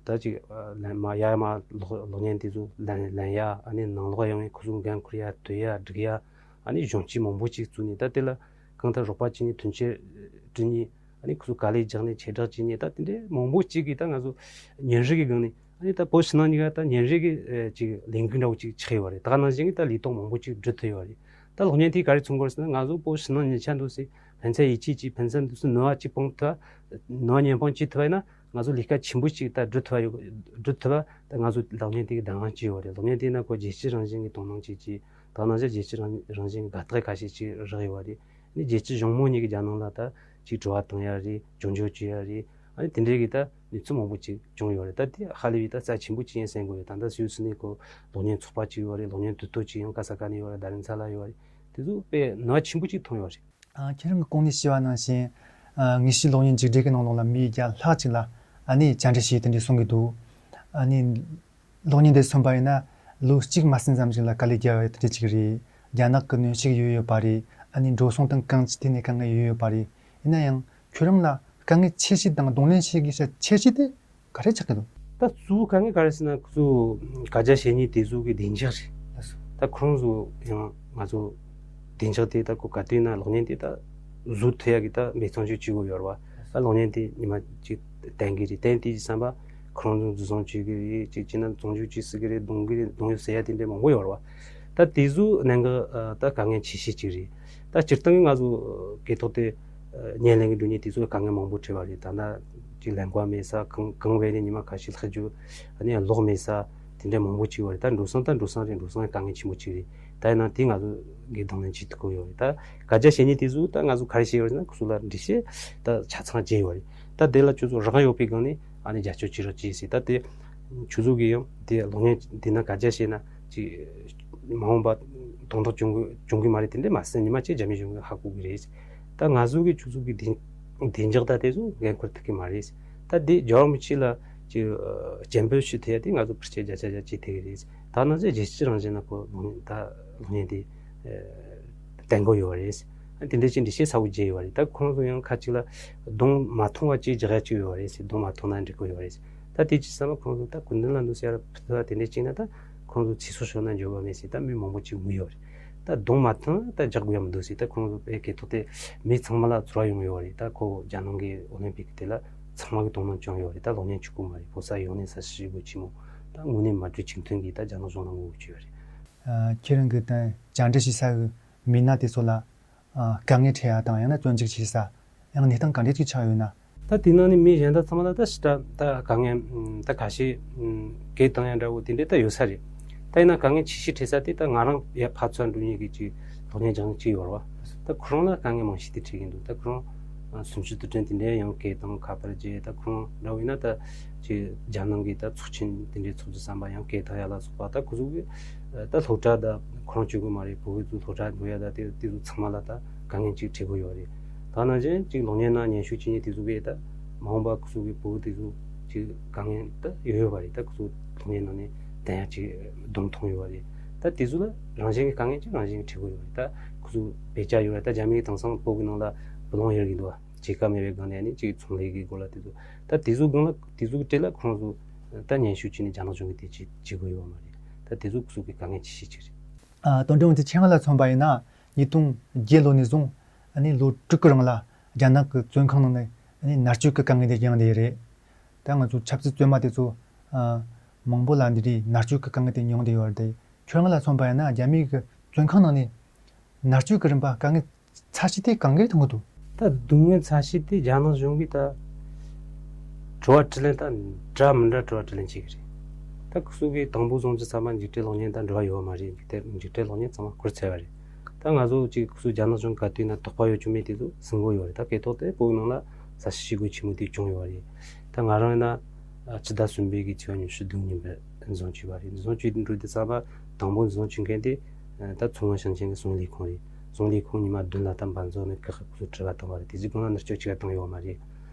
ད་ཅིག་ལན་མ་ཡ་མ་གློག་གློག་བརྙན་དེ་ཚོ་ལན་ལན་ཡ་ཨ་ནི་ནང་ལོགས་ཡོང་བའི་ཁོ་ཚོ་འགན་ཁུར་ཡ་དོད་ཡ་སྒྲིག་ཡ་ཨ་ནི་གཞོན་སྐྱེས་མང་པོ་ཅིག་བཙུགས་ནས་ད་དེ་ལ་གང་ལྟར་རོགས་པ་བྱས་ནས་མཐུན་རྐྱེན་བསྐྲུན་ནས། ཨ་ནི་ཁོ་ཚོ་དཀའ་ལས་རྒྱག་ནས་ཆེ་དྲགས་བྱས་ནས་ད་དེ་འདྲའི་མང་པོ་གཅིག་གིས་ད་ང་ཚོ་ཉིན་རེ་གི་སྒང་ནས་ཨ་ནི་ད་བོད་ཕྱི་ནང་གཉིས་ཀ་ད་ཉིན་རེ་གི་ཨེ་ཅིག་ལས་འགུལ་འདྲ་བོ་ཅིག་ཆགས་ཡོད་རེད། ད་ག་ནང་བཞིན་གྱི་ད་ལས་ཐོག་མང་པོ་ཅིག་སྒྲུབ་ཐུབ་ཡོད་རེད། ད་གློག་བརྙན་དེས་ག་རེ་མཚོན་གྱི་ཡོད་ཟེར་ན་ང་ཚོ་བོད་ཕྱི་ནང་གཉིས་ཆ་འདུག་སེ་ཕན་ཚུན་ཡིད་ཆེས་ཀྱིས་ཕན་ཚུན་འདུག་སེ་ནུས་པ་གཅིག་སྤུངས་ཐུབ་པ་ནུས་པ་མཉམ་སྤུངས་བྱེད་ཐུབ་པ་ཡིན་ན་ང་ཚོ་ལས་ཀ་ཆེན་པོ་ཅིག་ད་སྒྲུབ་ཐུབ་པ་ཡོད་སྒྲུབ་ཐུབ་པ་ད་ང་ཚོ་གློག་བརྙན་དེ་གི་གདམ་ག་བྱས་ཡོད་རེད། གློག་བརྙན་དེ་ན་ཁོ་རྒྱལ་སྤྱི་རང་བཞིན་གྱི་དོ་སྣང་བྱེད་ཀྱི། ད་ནང་བཞིན་རྒྱལ་སྤྱི་རང་རང་བཞིན་དགའ་རྟགས་ཁ་ཤས་ཅིག་རག་ཡོད་རེད། ཨ་ནི་རྒྱལ་སྤྱི་གཞུང་མང་གཉིས་ཀྱི་རྒྱ་ནང་ལ་ད་ཅིག་དྲི་བ་བཏང་ཡ་རེད། སྐྱོན་བརྗོད་བྱེད་ཡ་རེད། ཨ་ནི་དེ་འདྲའི་གི་ད་གནས་ཚུལ་མང་པོ་ཅིག་བྱུང་ཡོད་རེད། ད་དེ་ཧ་ལས་པའི་ད་རྩ་ཆེན་པོ་ཅིག་ཡིན་བསམ་གྱི་ཡོད། ད་ལྟ་སུད་སི་ནས་ཁོ་གློག་བརྙན་ཚོགས་པ་ཅིག་ཡོད་རེད། གློག་བརྙན་དུས་ཐོག་ཅིག་ཡང་ག་ས་ག་ནས་ཡོད་རེད། རྡ་རམ་ས་ལ་ཡོད་རེད། དེ་ཚོ་དཔེ་ནུས་པ་ཆེན་པོ་ཅིག་ཐོན་ཡོད་རེད། ཨ། ཁྱེད་རང་གིས་གོང་ནས་ཞུས་པ་ནང་བཞིན། ཨ། དངོས་བཤུས་གློག་བརྙན་མཇུག་སྒྲིལ་གྱི་ནང་ལོགས་ལ་མི་བརྒྱ་ལྷག་ཅིག་ལ་ཨ་ནི་བཅར་འདྲི་བྱས་དེ་འདྲ་གསུང་གི་འདུག་ཨ་ནི་གློག་བརྙན་དེ་མཚོན་པ་ཡིན་ན་ལོ་གཅིག་མ་ཟིན་ཙམ་ཞིག་ལ་དཀའ་ལས་བརྒྱབ་པ་དེ་འདྲ་ཅིག་རེད། རྒྱ་ནག་གི་གནོན་ཤུགས་ཡོད་ཡོད་པ་རེད། ཨ་ནི་འགྲོ་སོང་དང་གང་ཅིའི་ཐད་ནས་དཀའ་ངལ་ཡོད་ཡོད་པ་རེད། ཡིན་ན་ཡང་ཁྱོད་རང་ལ་དཀའ་ངལ་ཆེ་ཤོས་དང་གདོང་ལེན་བྱེད་དགོས་ས་ཆེ་ཤོས་དེ་ག་རེ་ཆགས་ཀྱི་འདུག་ད་གཙོ་བོ་དཀའ་ངལ་ག་རེ་ཟེར་ན་ཁོ་ཚོ་ག་རྒྱ་བྱེད་མཁན་དེ་ཚོ་གི་བདེ་འཇགས་རེད། ལགས་སོ། ད་ཁོ་རང་ཚོ་ཡང་ང་ཚོ་བདེ་འཇགས་དེ་ད་ཁོ་ག་དུས་ན་གློག་བརྙན་དེ་ད་བཟོ་ཐུབ་ཡ་གི་ད་མི་ཚང་ཆོས་བྱེད་དགོས་ཡོད་རེད་བ། ད་གློག་བརྙན་དེ་ཉི་མ་གཅིག་བསྟན་གི་རེད། བསྟན་དེ་གི་བསམ་པ་ཁོ་རང་ཚོ་འཛིན་བཟུང་བྱེད་གི་རེད། གཅིག་བྱས་ན་བཙོན་འཇུག་བྱེད་སྲིད་གི་རེད། རྡུང་གི་རེད། རྡུང་ཡོད་ཟེར་ཡ་དེ་འདྲ་མང་པོ་ཡོད་རེད་བ། ད་དེ་ཚོ་གནད་འགག་ད་དཀའ་ངལ་ཆེ་ཤོས་གཅིག་རེད། ད་སྤྱིར་བཏང་གི་ང་ཚོ་སྐད་ཐོག་དེ་བརྙན་ལེན་གི་འགྲོ་མཁན་དེ་ཚོ་དཀའ་ངལ་མང་པོ་འཕྲད་པ་རེད། ད་ལྟ་ཅིག་ལེན་ག་མེད་ས། གང་གང་བས་ནས་ཉི་མ་ཁ་ཤས་ལྷག་རྒྱུ། ཨ་ནི་གློག་མེད་ས་དེ་འདྲ་མང་པོ་ཅིག་ཡོད་རེད། ད་འགྲོ་སོང་ད་འགྲོ་སོང་རེད། འགྲོ་སོང་དཀའ་ངལ་ཆེན་པོ་ཅིག་རེད། ད་ཡིན་ན་དེ་ང་ཚོ་གི་གདོང་ལེན་བྱེད་ཐུབ་ཀྱི་ཡོད་རེད། ད་ག་རྒྱ་བྱེད་མཁན་དེ་ཚོ་ད་ང་ཚོ་ག་རེ་བྱས་ཡོད་རེད་ན་ཁོ་ཚོ་ལ་འགྲེལ་བཤད་ད་ཆ་ཚང་བརྒྱབ་ཡོད་རེད། ད་དེ་ལ་ཁྱོད་ཚོ་རག་ཡོད་པའི་སྒང་ནས་ཨ་ནི་རྒྱབ་སྐྱོར་བྱེད་རོགས་བྱེད་ཟེར། ད་དེ་ཁྱོད་ཚོ་གི་ཡང་དེ་གློག་བརྙན་འདི་ན་ག་རྒྱ་བྱས་ན་ཅིག་མ་འོངས་པ་དོན་དག་བྱུང་གི་བྱུང་གི་མ་རེད། དེ་འདྲས་མ་ཟད་ཉི་མ་གཅིག་རྒྱ་མི་གཞུང་གིས་ཧ་གོ་གི་རེད། ད་ང་ཚོ་གི་ཁྱོད་ཚོ་གི་བདེ་བདེ་འཇགས་ད་དེ་ཚོ་འགན་འཁུར་ཐུབ་ཀྱི་མ་རེད། ད་དེ་རྒྱལ་བ་རིན་པོ་ཆེ་ལ་ཅིག་སྤྱན་འབུལ་ཞུ་ཐུབ་ཡ་དེ་ང་ཚོ་ཕལ་ཆེར་བརྒྱ་ཆ་བརྒྱ་བྱེད་ཐུབ་ཀྱི་རེད། ད་ནང་བཞིན་རྒྱལ་སྤྱི་རང་བཞིན་ན་ཁོ་ད་གློག་བརྙན་དེ་བསྟན་གྱི་ཡོད་རེད། དེ་འདྲས་ཅིག་འགྲེལ་བཤད་ཚ་བོ་བརྒྱབ་ཡོད་རེད། ད་ཁོང་ཚོ་ཡང་ཁ་ཅིག་ལ་གདོང་མ་མཐོང་བ་ཅིག་རྒྱག་ཡ་ཅིག་ཡོད་རེད་ཟེར། གདོང་མ་མཐོང་ན་འགྲིག་གི་ཡོད་རེད་ཟེར། ད་དེ་ཅིག་བསམ་ན་ཁོང་ཚོ་ད་སྐུ་མདུན་ལ་འདུག་ཟེར་ཡ་ཕུལ་བ་དེ་འདྲས་ཅིག་ན་ད་ཁོང་ཚོ་ཚེ་སྲོག་ཤོར་ན་འགྱོད་པ་མེད་ཟེར། ད་མི་མང་པོ་ཅིག་ངུས་ཡོད་རེད། ད་གདོང་མ་མཐོང་ན་ད་རྒྱག་དགོས་ཡ་མི་འདུག་ཟེར། ད་ཁོང་ཚོ་དཔེ་སྐད་ཐོག་དེ་མི་ཚང་མ་ལ་ཚོར་བ་ཡོང་ཡོད་རེད། ད་ཁོ་རྒྱ་ནང་གི་ཨོ་ལིམ་པིག་དེ་ལ་ཚང་མ་གི་དོ་སྣང་བྱུང་ཡོད་རེད། ད་གློག་བརྙན་གཅིག་པོ་མ་རེད། ཕོ་གསར་ཡོངས་ནས་ས་ཞིག་དགོས་ཆེ་མོ་ད་དངོས་གནས་མ་གྲོས་ཆིག་མཐུན་གྱིས་ད་རྒྱ་ནག་གཞུང་ལ་ངོ་རྒོལ་བྱས་ཡོད་རེད། ཨ། ཁྱེད་རང་གིས་ད་བཅར་འདྲི་བྱེད་ས་གི་མི་སྣ་དེ་ཚོ་ལ་ཨ། དཀའ་ངལ་འཕྲད་ཡ་དང་ཡང་ན་བཙོན་འཇུག་བྱེད་ས་ཡང་གནས་སྟངས་ག་འདྲས་ཅིག་ཆགས་ཡོད་ན། ད་དེ་ནང་ནས་མི་གཞན་དག་ཚང་མ་ལ་ད་ཞེ་དྲག་ད་དཀའ་ངལ་ད་ཁ་ཤས་སྐད་བཏང་ཡ་འདྲ་བོ་དེ་འདྲས་ད་ཡོད་ས་རེད། ད་ཡིན་ན་དཀའ་ངལ་ཆེ་ཤོས་འཕྲད་ས་དེ་ད་ང་རང་ཡ་ཕར་ཚུར་འགྲོ་མཁན་གྱི་ཅིག་གློག་བརྙན་སྦྱང་མཁན་ཅིག་ཡོད་རེད་བ། ད་ཁོ་རང་ལ་དཀའ་ངལ་མང་ཤོས་དེ་འཕྲད་ཀྱི་འདུག་ད་ཁོ་རང་སུམ་ཅུ་དུས་དྲན་དེ་འདྲས་ཡང་སྐད་བཏང་ཁ་པར་བརྗེ། ད་ཁོ་རང་འདྲ་བོ་ཡིན་ན་ད་ཅིག་རྒྱ་ནང་གི་ད་ཚོགས་ཆེན་དེ་འདྲས་ཚོགས་རྒྱུ་བསམ་པ་ཡང་སྐད་བཏང་ཡ་ལ་སོགས་པ། ད་ཁོ་ཚོ་གི་ད་སློབ་གྲྭ་ད་ཁོ་རང་བཅུག་གི་མ་རེད། བོད་ཀྱི་ཚོ་སློབ་གྲྭ་འགྲོ་ཡ་ད་དེ་དེ་ཚོ་ཚང་མ་ལ་ད་དཀའ་ངལ་ཅིག་འཕྲད་གི་ཡོད་རེད། ད་ནང་བཞིན་ཅིག་གློག་བརྙན་ནང་སྙན་ཞུ་བྱེད་མཁན་དེ་ཚོ་གིས་ད་མ་འོངས་པ་ཁོ་ཚོ་གི་བུ་དེ་ཚོ་ཅིག་དཀའ་ངལ་ད་ཡོད་ཡོད་པ་རེད། ད་ཁོ་ཚོ་གློག་བརྙན་ནང་ནས་བསྟན་ཡག་ཅིག་སྡོམ་ཐོངས་ཡོད་པ་རེད། ད་དེ་ཚོ་ལ་རང་བཞིན་གྱི་དཀའ་ངལ་ཅིག་རང་བཞིན་གྱིས་འཕྲད་ཀྱི་ཡོད་པ་རེད། ད་ཁོ་ཚོ་བེད་སྤྱད་ཡོད་རེད། ད་རྒྱ་མི་གིས་དེང་སང་བོད་ཀྱི་ནང་ལ་བུ་ལོན་གཡར་གྱི་འདུག་བ། ཕྱེད་ཀ་མེད་པའི་སྒང་ནས་ཨ་ནི་ཅིག་ཚོང་ལས་ཀྱི་སྒོ་ལ་དེ་ཚོ། ད་དེ་ཚོའི་སྒང་ལ་དེ་ཚོའི་གྲས་ལ་ཁོ་རང་ཚོ་ད་སྙན་ཞུ་བྱས་ནས་རྒྱ་ནག་གཞུང་གིས་དེ་བྱེད་བྱེད་དགོས་ཡོད་པ་མ་རེད། ད་དེ་ཚོ་ཁོ་ཚོ་གི་དཀའ་ངལ་ཆེ་ཤོས་ཅིག་རེད། ཨ། དོན་གྲུབ་དབང་ཆེན་ཁྱེད་རང་ལ་མཚོན་པ་ཡིན་ན། ཉིས་སྟོང་བརྒྱད་ལོ་ནས་བཟུང་ཨ་ནི་ལོ་དྲུག་གི་རིང་ལ་རྒྱ་ནག་གི་བཙོན་ཁང་ནང་ནས་ཨ་ནི་མནར་གཅོད་ཀྱི་དཀའ་ངལ་དེ་མྱངས་བསྡད་ཡོད་རེད། ད་ང་ཚོ་ཆབ་སྲིད་བཙོན་མ་དེ་ཚོ་ཨ་མང་པོ་ལ་འདི་འདྲའི་མནར་གཅོད་ཀྱི་དཀའ་ངལ་དེ་མྱངས་བསྡད་ཡོད་རེད། ཁྱེད་རང་ལ་མཚོན་པ་ཡིན་ན། རྒྱ་མིའི་གི་བཙོན་ཁང་ནང་ནས་མནར་གཅོད་ཀྱི་རིམ་པ་དཀའ་ངལ་ཚ་ཤོས་དེ་གང་གི་མཐོང་གི་འདུག་ད་སྡུག་བསྔལ་ཚ་ཤོས་དེ་རྒྱ་ནག་གཞུང་གིས་ད་དྲི་བ་དྲིས་ལན་ད་འདྲ་མི་འདྲ་དྲི་བ་དྲིས་ལན་བྱེད་ཀྱི་རེད། ད་ཁོ་ཚོ་གིས་དང་པོ་བཟུང་རྒྱུ་ཚང་མ་འཇིགས་བྲལ་གློག་བརྙན་དང་འབྲེལ་བ་ཡོད་པ་མ་རེད། འཇིགས་བྲལ་འཇིགས་བྲལ་གློག་བརྙན་ཚང་མ་སྐོར་ཚར་བ་རེད། ད་ང་ཚོ་ཅིག་ཁོ་ཚོ་རྒྱ་ནག་གཞུང་ག་དུས་ན་དོགས་པ་ཡོད་རྒྱུ་མེད་དེ་ཚོ་ཟིན་གོ་ཡོད་རེད། ད་སྐབས་ཐོག་དེ་བོད་ནང་ལ་ས་བྱི་ཞི་རྒོལ་ཆེན་མོ་དེ་བྱུང་ཡོད་རེད། ད་ང་རང་ཡིན་ན་ཨ་སྤྱི་ཟླ་གསུམ་པའི་གི་ཚེས་པ་ཉི་ཤུ་བདུན་ཉིན་པར་འཛིན་བཟུང་བྱས་པ་རེད། འཛིན་བཟུང་བྱས་འགྲོ་དུས་ཙམ་པ་དང་པོ་འཛིན་བཟུང་བྱེད་མཁན་དེ་ད་མཚོ་སྔོན་ཞིང་ཆེན་གྱི་སུང་ལི་ཁོང་རེད། སུང་ལི་ཁོང་ཉི་མ་བདུན་ལ་ད་འབད་རྩོལ་ནས་བཀག་ཁུ་ཚུར་དྲི་བ་བཏང་བ་རེད། དེ་རྗེས་ཁོང་ལ་མནར་གཅོད་ཅི་ག་བཏང་ཡོད་མ་རེད།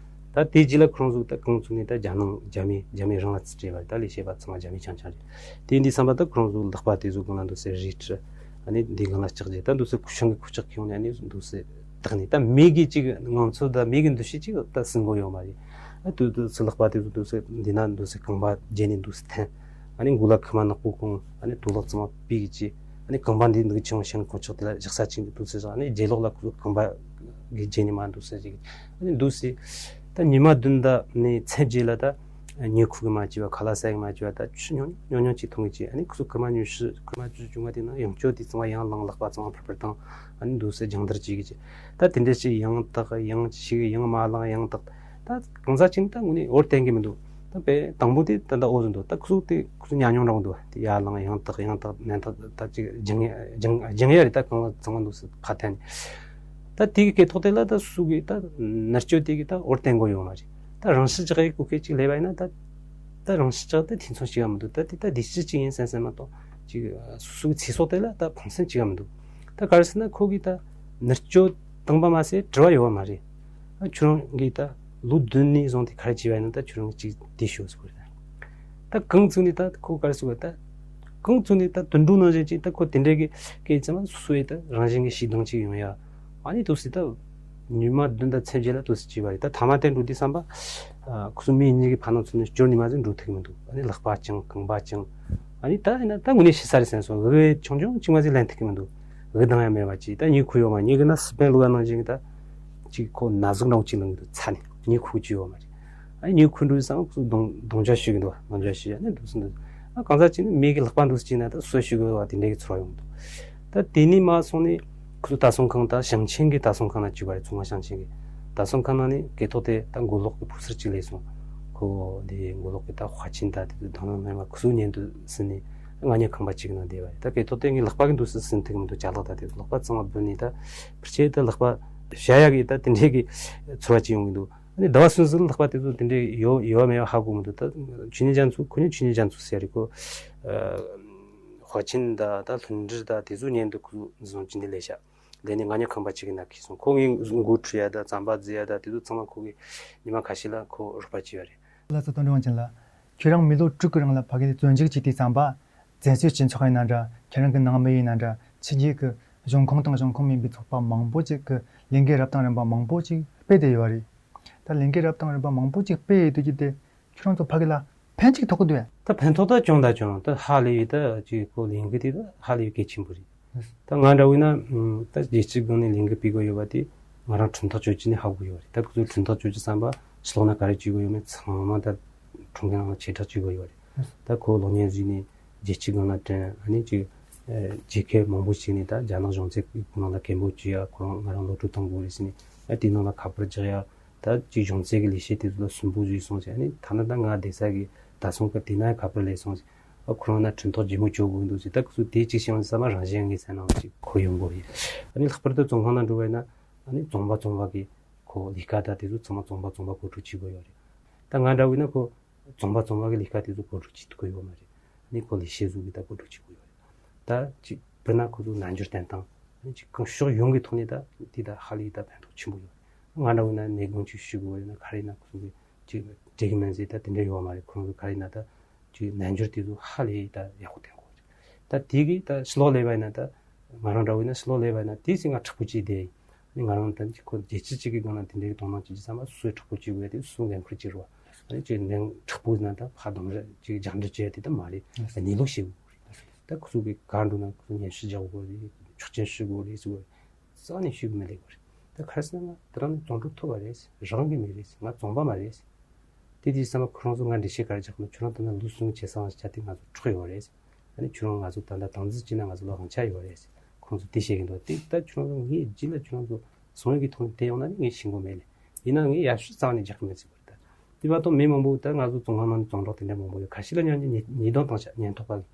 ད་དེ་རྗེས་ལ་ཁོང་ཚོ་ད་གང་ཚུགས་ནས་ད་རྒྱ་ནང་རྒྱ་མི་རྒྱ་མི་རང་ལ་རྩིས་སྤྲད་པ་རེད། ད་ལས་བྱེད་པ་ཚང་མ་རྒྱ་མི་རྐྱང་རྐྱང་རེད། དེ་འདི་བསམ་པ་ད་ཁོང་ཚོ་ལག་པ་དེ་ཚོ་གང་ལ་འདུག་སེ་རིལ་བྲིས། ཨ་ནི་འདི་གང་ལ་ལྕགས་རྗེས་ད་འདུག་སེ་ཁུ་ཤང་གི་ཁུ་ལྕགས་ཁྱེར་ཡོང་ནས་ཨ་ནི་འདུག་སེ་བཏགས་ནས། ད་མི་གི་ཅིག་ངང་ཚུལ་ད་མི་གི་འདུ་ཤེས་ཅིག་ད་ཟིན་གོ་ཡོད་མ་རེད། ཨ་དུས་དུས་སུ་ལག་པ་དེ་ཚོ་འདུག་སེ་འདི་ན་འདུག་སེ་རྐང་པ་བརྗེས་ནས་འདུག་སེ་འཐེན། ཨ་ནི་མགོ་ལ་ཁུག་མ་ནག་པོ་གོན། ཨ་ནི་དུག་ལོག་ཙམ་པིག་གི་ཅི། ཨ་ནི་རྐང་པ་འདི་འདུག་ཆུང་ཞིང་ཁོ་ཆག་དེ་ལ་བཞག་ས་ཅིག་འདུག་སེ་བཞག་ཨ་ནི་རྗེས་ལོག་ལ་ཁུ་རྐང་པ་གི་བརྗེས་ནས་མ་འདུག་སེ་ཅིག་ཨ་ནི་འདུག་སེ། ད་ཉི་མ་བདུན་ད་ནི་མཚན་རྗེས་ལ་ད་ཉི་ཁུག་གི་མ་བྱས་པ། ཁ་ལག་ཟ་གི་མ་བྱས་པ། ད་ཆུ་ཉུང་ཉུང་ཉུང་ཉུང་ཅིག་འཐུང་གི་ཅི། ཨ་ནི་ཁུ་ཚུར་ཁུག་མ་ཉུང་ཤི་ཁུག་མ་ཆུ་བྱུང་བ་དེ་ན་ཡང་སྐྱོ་དེ་ཚང་མ་ཡང་ལངས། ལག་པ་ཚང་མ་ཕུར་ཕུར་བཏང་། ཨ་ནི་འདུག་སེ་སྦྱང་བརྡར་བྱེད་གི་ཅི། ད་དེ་འདྲ་ཞིག་ཡང་དག་ཡང་ཞིག་ཡང་མ་ལངས་ཡང་དག་ད་གང་ཟག་ཅིག་ད་དངོས་གནས་འོར་བསྟན་གི་མི་འདུག་ད་དཔེ་དང་པོ་དེ་ད་ད་འོ་ཟིན་འདུག་ད་ཁོ་ཚོ་དེ་ཁོ་ཚོ་ཉམས་མྱོང་རང་འདུག་དེ་ཡར་ལངས་ཡང་དག་ཡང་དག་ནན་དག་ད་ཅིག་སྦྱང་སྦྱང་སྦྱང་ཡ་རེད། ད་གང་ལ་ཚང་མ་འདུག་སེ་ཁ་བསྟན་ནས། ད་དེ་གི་སྐད་ཐོག་དེ་ལ་ད་སུ་གི་ད་མནར་གཅོད་དེ་གི་ད་འོར་བསྟན་གོ་ཡོད་མ་རེད། ད་རང་ཤི་རྒྱག་ཡི་གོ་སྐད་ཅིག་ལས་པ་ཡིན་ན་ད་ད་རང་ཤི་རྒྱག་ད་ཐེ་ཚོམ་ཞིག་ཡང་མི་འདུག་ད་དེ་ད་བདེ་སྐྱིད་ཅིག་ཡིན་བསམ་བསམ་མ་གཏོགས་ཅིག་སུ་གི་ཚེ་སྲོག་དེ་ལ་ད་ཕངས་སེམས་ཅིག་ཡང་མི་འདུག་ད་ག་རེ་ཟེར་ན་ཁོ་གི་ད་མནར་གཅོད་བཏང་པ་མ་ཟད་བྲི་བ་ཡོད་པ་མ་རེད། ཨ་ཁྱོད་རང་གིས་ད་ལོ་བདུན་ནས་བཟུང་སྟེ་ག་རེ་བྱས་པ་ཡིན་ན་ད་ཁྱོད་རང་གཅིག་བསྡད་ཤོག་ཟེར་བ་རེད། ད་གང་བཙུགས་ནས་ད་ཁོ་ག་རེ་ཟེར་བ་ད་གང་བཙུགས་ནས་ད་དུད་འགྲོ་ནང་བཞིན་ཅིག་ད་ཁོ་དེ་འདྲའི་གི་སྐད་ཙམ་སུ་ཡི་ད་རང་བཞིན་གྱི་ཞི་སྡང་ཅིག་ཡོང་ཡ། ཨ་ནི་འདུག་སེ་ད་ཉི་མ་བདུན་དང་མཚན་རྗེས་ལ་འདུག་སེ་བྱས་པ་རེད། ད་ཐ་མ་དེ་འགྲོ་དུས་བསམ་པ་ཨ་ཁོ་ཚོ་མི་གཉིས་ཀྱི་ཕ་ནང་ཚུར་ནས་སྐྱོར་ནས་མ་ཟིན་འགྲོ་ཐུབ་ཀྱི་མི་འདུག་ཨ་ནི་ལག་པ་བཅིངས་རྐང་པ་བཅིངས། ཨ་ནི་ད་ཡིན་ན་ད་དངོས་གནས་ཤི་ས་རེད་བསམ་སོང་། འུ་ཆུང་ཆུང་གཅིག་མ་ཟིག་ལེན་ཐུབ་ཀྱི་མི་འདུག་འུ་ལྡང་ཡ་མེད་པ་ཅིག་ད་ཉི་ཁུ་ཡོད་མ་ཉི་གི་ན་སི་པན་ལུག་ཡ་ནང་བཞིན་གྱི་ད་ཅིག་ཁོ་ན་ཟུག་འདྲ་བོ་ཅིག་ལངས་གི་འདུག་ཚ་ནས་ཉི་ཁུ་ཅིག་ཡོད་མ་རེད། ཨ་ནི་ཉི་ཁུ་འགྲོ་ཙང་ཁོ་ཚོ་རྡུང་རྡུང་རྒྱག་ཞུ་གི་འདུག་རྡུང་རྒྱག་ཞུ་ཡ་ནི་འདུག་སེ་འདུག་ཨ་གང་ཟག་ཅིག་ནི་མི་གི་ལག་པ་འདུག་སེ་ཅིག་ན་ད་གསོད་ཞུ་གི་བ་དེ་འདྲ་གི་ཚོར་བ་ཡོང་གི་འདུག་ད་དེ་ནས་མ་སོང་ནས་ཁོ་ཚོ་ད་སོང་ཁང་ད་ཞིང་ཆེན་གི་ད་སོང་ཁང་ན་བཅུག་པ་རེད། ཚོང་པ་ཞིང་ཆེན་གི་ད་སོང་ཁང་ནང་ནས་སྐེ་ཐོག་དེ་ད་མགོ་ལོག་གི་ཕུག་སར་ཅིག་ལས་སོང་། ཁོ་དེ་མགོ་ལོག་གི་ད་དཔའ་ཆེན་ད་དེ་ཚོ་དང་ནང་མེད་པ་ཁོ་ཚོ་ཉན་དུ་ཟིན་ནས་ང་ཉལ་ཁང་པ་གཅིག་ནང་བསྡད་པ་རེད། ད་སྐེ་ཐོག་དེ་ངའི་ལག་པ་གི་འདུག་སེ་ཟིན་ཐུབ་གི་མི་འདུག་ཅ་ལག་ད་དེ་ལག་པ་ཚང་མ་བུད་ནས་ད་ཕལ་ཆེར་ད་ལག་པ་བྱ་ཡ་གི་ད་དེ་འདྲའི་གི་ཚོར་བ་ཅིག་ཡོང་གི་འདུག་ཨ་ནི་ཟླ་བ་གསུམ་ཙམ་ལག་པ་དེ་ཚོ་དེ་འདྲའི་ཡོད་ཡོད་མེད་ཧ་གོ་མི་འདུག་ད་ཆོས་ཉིད་རྒྱ་མཚོ་ཁོ་ཉིད་ཆོས་ཉིད་རྒྱ་མཚོ་ཟེར་རེད། ཁོ་ཨ་དཔའ་ཆེན་ད་ད་ལྷུན་གྲུབ་ད་དེ་ཚོ་ཉན་དུ་ཁོ་འཛིན་ཅི་འདི་ལས་བྱ། དེ་ནས་ང་ཉལ་ཁང་པ་གཅིག་གི་ནང་ཁུག་སོང་། ཁོ་ངའི་མགོ་འཁྲུ་ཡ་ད་རྩམ་པ་བརྫི་ཡ་ད་དེ་ཚོ་ཚང་མ་ཁོ་གིས་ཉི་མ་ཁ་ཤས་ལ་ཁོ་རོགས་པ་བྱས་པ་རེད། ལགས་སོ། དོན་གྲུབ་དབང་ཆེན་ལགས། ཁྱེད་རང་མི་ལོ་དྲུག་གི་རིང་ལ་ཕ་གི་བཙོན་འཇུག་བྱས་དུས་ཙམ་པ། བཙན་བྱོལ་སྤྱི་ཚོགས་ཡིན་ན་འདྲ། ཁྱེད་རང་གི་ནང་མི་ཡིན་ན་འདྲ། ཕྱི་རྒྱལ་གྱི་གཞུང་ཁོངས་དང་གཞུང་ཁོངས་མིན་པའི་ཚོགས་པ་མང་པོ་ཅིག་གི་ལས་འགུལ་རབ་དང་རིམ་པ་མང་པོ་ཅིག་སྤེལ་བསྡད་ཡོད་རེད། ད་ལས་འགུལ་རབ་དང་རིམ་པ་མང་པོ་ཅིག་སྤེལ་ཡོད་དུས་ཀྱི་དེ་ཁྱེད་རང་ཚོ་ཕ་གི་ལ་ཕན་ཅིག་ཐོགས་ཀྱི་འདུག་ཨ། ད་ཕན་ཐོགས་ད་བྱུང་ད་བྱུང་། ད་ཧ་ལས་ཡོད། ད་ཅིག་ཁོ་ལས་འགུལ་དེ་ད་ཧ་ལས་ཡོད་གལ་ཆེན་པོ་རེད། ད་ང་འདྲ་བོ་ཡིན་ན་ད་རྒྱལ་སྤྱིའི་སྒང་ནས་ལས་འགུལ་སྤེལ་དགོས་ཡོད་པ་དེ་ང་རང་ཁྲིམས་ཐག་གཅོད་ཀྱི་ནས་ཧ་གོ་ཡོད་རེད། ད་ཁོ་ཚོས་ཁྲིམས་ཐག་གཅོད་ཀྱི་བསམ་པ་ཕྱི་ལོགས་ན་ག་རེ་བྱེད་དགོས་ཡོད་མེད་ཚང་མ་ད་ཁྲིམས་འགལ་ནང་ལ་ཆེ་དྲག་བྱེད་དགོས་ཡོད་རེད། ད་ཁོ་གློག་བརྙན་བཟོས་ནས་རྒྱལ་སྤྱིའི་སྒང་ལ་བསྐྲུན། ཨ་ནི་ཅིག་རྒྱལ་ཁབ་མང་པོ་ཞིག་ནས་ད་རྒྱ་ནག་གཞུང་ཚབ་ནང་ལ་སྐད་འབོད་བྱེད་ཡ། ཁོ་རང་ང་རང་གློད་བཀྲོལ་གཏོང་དགོས་རེད་ཟེར་ནས། ཨ་དེའི་ནང་ལ་ཁ་པར་རྒྱག་ཡ། ད་ཅིག་གཞུང་ཚབ་ཀྱི་ལས་བྱེད་དེ་ཚོ་ལ་སུན་པོ་བཟོས་སོང་ཟེར། ཨ་ནི་ཐ་ན་ད་ང་བསྡད་ས་གི་ད་སོང་ཁ་དེ་ན་ཁ་པར་སླེབས་སོང་ཟེར། ཨ་ཁོ་རང་ན་ཁྲིམས་ཐག་ལྗིད་མོ་གཅོད་དགོས་འདུག་ཟེར། ད་ཁོ་ཚོ་དེ་ཅིག་བྱུང་ཙང་མ་རང་བཞིན་ངའི་སེམས་ནང་ལ་ཅིག་འཁོར་ཡོང་གི་ཡོད་རེད། ཨ་ནི་ལྷག་པར་དུ་བཙོན་ཁང་ནང་འགྲོ་བ་ཡིན་ན་ཨ་ནི་བཙོན་པ་བཙོན་པ་གི་ཁོ་ལས་ཀ་ད་དེ་ཚོ་ཚང་མ་བཙོན་པ་བཙོན་པ་གོ་སྒྲིག་བྱེད་དགོས་ཡོད་རེད། ད་ང་འདྲ་བོ་ཡིན་ན་ཁོ་བཙོན་པ་བཙོན་པ་གི་ལས་ཀ་དེ་ཚོ་གོ་སྒྲིག་བྱེད་ཐུབ་ཀྱི་ཡོད་མ་རེད། ཨ་ནི་ཁོ་ལས་བྱེད་ཚོ་གི་ད་གོ་སྒྲིག་བྱེད་དགོས་ཡོད་རེད། ད་ཅིག་དཔེར་ན་ཁོ་ཚོ་རྣལ་འབྱོར་བསྟན་སྟངས་ཨ་ནི་ཅིག་གང་ཕྱོགས་ཡོངས་ཀྱི་ཐོག་ནས་ད་དེ་ད་ཧ་ལས་ད་ཕན་ཐོགས་ཆེན་པོ་ཡོད་རེད། ང་འདྲ་བོ་ན་ནད་དགོངས་ཅིག་ཞུ་དགོས་ཡོད་ན་ག་རེ་ན་ཁོང་གིས་ཅིག་འགྲིག་གི་མིན་ཟེར་ད་དེ་འདྲ་ཡོད་མ་རེད། ཁོང་གིས་ག་རེ་ན་ད་ཅིག་རྣལ་འབྱོར་དེ་ཚོ་ཧ་ལས་ད་ཡག་པོ་ཐོན་གོ་རེད། ད་དེ་གིས་ད་ཕྱི་ལོགས་སླེབས་པ་ཡིན་ན་ད་ང་རང་འདྲ་བོ་ཡིན་ན་ཕྱི་ལོགས་སླེབས་པ་ཡིན་ན་དེ་ཚེ་ང་དྲག་པོ་ཅིག་བསྡད་ཡིན། ང་རང་ད་ཁོ་རྒྱལ་སྤྱི་གཅིག་གི་སྒང་ལ་དེ་འདྲའི་དོ་སྣང་བྱེད་ཀྱི་བསམ་པ་སུས་དྲག་པོ་ཅིག་དགོས་དེ་སུ་འགན་ཁུར་ཅིག་རེད་བ། ཨ་ནི་ཅིག་འགན་དྲག་པོ་ཡིན་ན་ད་ཕར་གདོང་ར་ཅིག་རྒྱབ་འདྲི་བྱས་དེ་ད་མ་རེད། གནས་ལུགས་ཤེས་དགོས་རེད། ད་ཁོ་ཚོ་གི་ག་འགྲོ་ན་ཁོ་ཚོ་སྙན་ཞུ་རྒྱག་དགོས་རེད། ཆོག་མཆན་ཞུ་དགོས་རེད་ཟེར་དགོས་རེད། རྩ་ནས་ཞུ་གི་མི་ལེགས་པ་རེད། ད་ག་རེ་ཟེར་ན་ང་དེ་རང་ནས་རྫོང་གྲོགས་ཐོབ་པ་རེད། རང་གི་མི་རེད། ང་རྫོང་པ་མ་རེད། དེ་དུས་བསམ་པ་ཁོ་རང་ཚོ་ང་འགྲེལ་བཤད་ག་རེ་རྒྱག་ན་ཁྱོད་རང་ད་ནང་ལུགས་སྲོལ་བྱེད་སང་བྱ་དེ་ང་ཚོ་འཕྲོག་ཡོད་རེད། ཨ་ནི་ཁྱོད་རང་ང་ཚོ་ད་ལྟ་དམ་འཛིན་བྱས་ན་ང་ཚོ་ལ་དབང་ཆ་ཡོད་རེད། ཁོང་ཚོ་དེ་བཤད་གི་འདུག་དེ་ད་ཁྱོད་རང་ཚོ་ངའི་རྗེས་ལ་ཁྱོད་རང་ཚོ་སང་ཡོད་ཀྱི་ཐོག་ནས་དེ་ཡོང་ན་ནི་ངས་ཤེས་གི་མེད་ལེ། ཡིན་ན་ངས་ཡར་ཞུ་རྩ་ནས་རྒྱག་གི་མེད་ཟེར་བ་རེད། ད་དེ་མ་གཏོགས་མི་མང་པོ་ད་ང་ཚོ་རྫོང་ཁ་ནང་ནས་རྫོང་གྲོགས་དེ་འདྲ་མང་པོ་ཡོད། ཁ་ཤས་ལ་ཉན་ཉན་ཉེས་རྡུང་བཏང་ཤག་ཉེན་རྟོག་པ་གིས།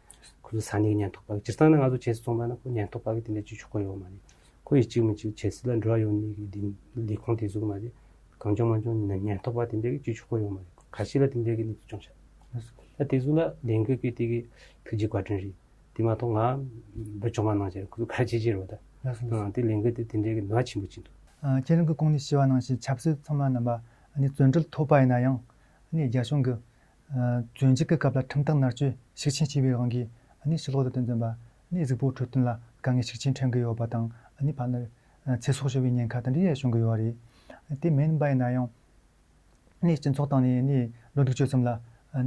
ཁོ་ཚོ་ས་གནས་ཀྱི་ཉེན་རྟོག་པ་གིས། སྤྱིར་བཏང་ནི་ང་ཚོ་ཆབ་སྲིད་ཚོགས་པ་ན་ཁོ་ཉེན་རྟོག་པ་གིས་དེ་འདྲ་བྱེད་ཆོག་གི་ཡོད་མ་རེད། ཁོ་ཡིན་གཅིག་མིན་གཅིག་ཆབ་སྲིད་ལ་འབྲེལ་བ་ཡོད་ནི་གི་དེ་ལས་ཁུངས་དེ་ཚོ་གི་མ་རེད། གང་བྱུང་མང་བྱུང་ཉེན་ཉེན་རྟོག་པ་དེ་འདྲ་གིས་བྱེད་ཆོག་གི་ཡོད་མ་རེད། ཁ་ཤས་ལ་དེ་འདྲ་གི་གནས་ཚུལ་བྱུང་ཤག་ད་དེ་ཚོ་ལ་ལས་འགུལ་གི་དེ་གི་ཐུགས་རྗེ་བཀའ་དྲིན་རེད། དེ་མ་གཏོགས་ང་འབུ་གཅོང་མ་གནང་བྱས་ཁོ་ཚོ་ག་རེ་བྱེད་ཀྱི་རེད་བ་ད། ལགས་སོ། ཨ། དེ་ལས་འགུལ་དེ་དེ་འདྲའི་གི་ནུས་པ་ཆེན་པོ་ཅིག་འདུག་ཨ། ཁྱེད་རང་གི་གོང་ནས་ཞུས་པ་ནང་བཞིན་ཆབ་སྲིད་ཚང་མ་རྣམ་པ་ཨ་ནི་བརྩོན་འགྲུས་ཐོབ་པ་ཡིན་ན་ཡང་ཨ་ནི་རྒྱ་གཞུང་གི་ཨ་བཙོན་འཇུག་གི་སྐབས་ལ་ཁྲིམས་ཐག་མནར་གཅོད་ཤུགས་ཆེན་བྱས་པའི་དབང་གིས་ཨ་ནི་ཕྱི་ལོགས་ལ་དུ་འཛིན་པ་ཨ་ནི་གཟུགས་པོ་འཕྲོད་བསྟེན་ལ་དཀའ་ངལ་ཤུགས་ཆེན་འཕྲད་ཀྱི་ཡོད་པ་དང་ཨ་ནི་ཕ་ནི་ཨ་ཚེ་སྲོག་ཤོར་བའི་ཉེན་ཁ་དེ་འདྲ་ཡང་བྱུང་གི་ཡོད་རེད། དེ་མིན་པ་ཡིན་ན་ཡང་། ནི་སྤྱི་ཚོགས་སྟེང་ནས་ནི་བློ་སྡུག་སྤྱོད་གསུམ་ལ་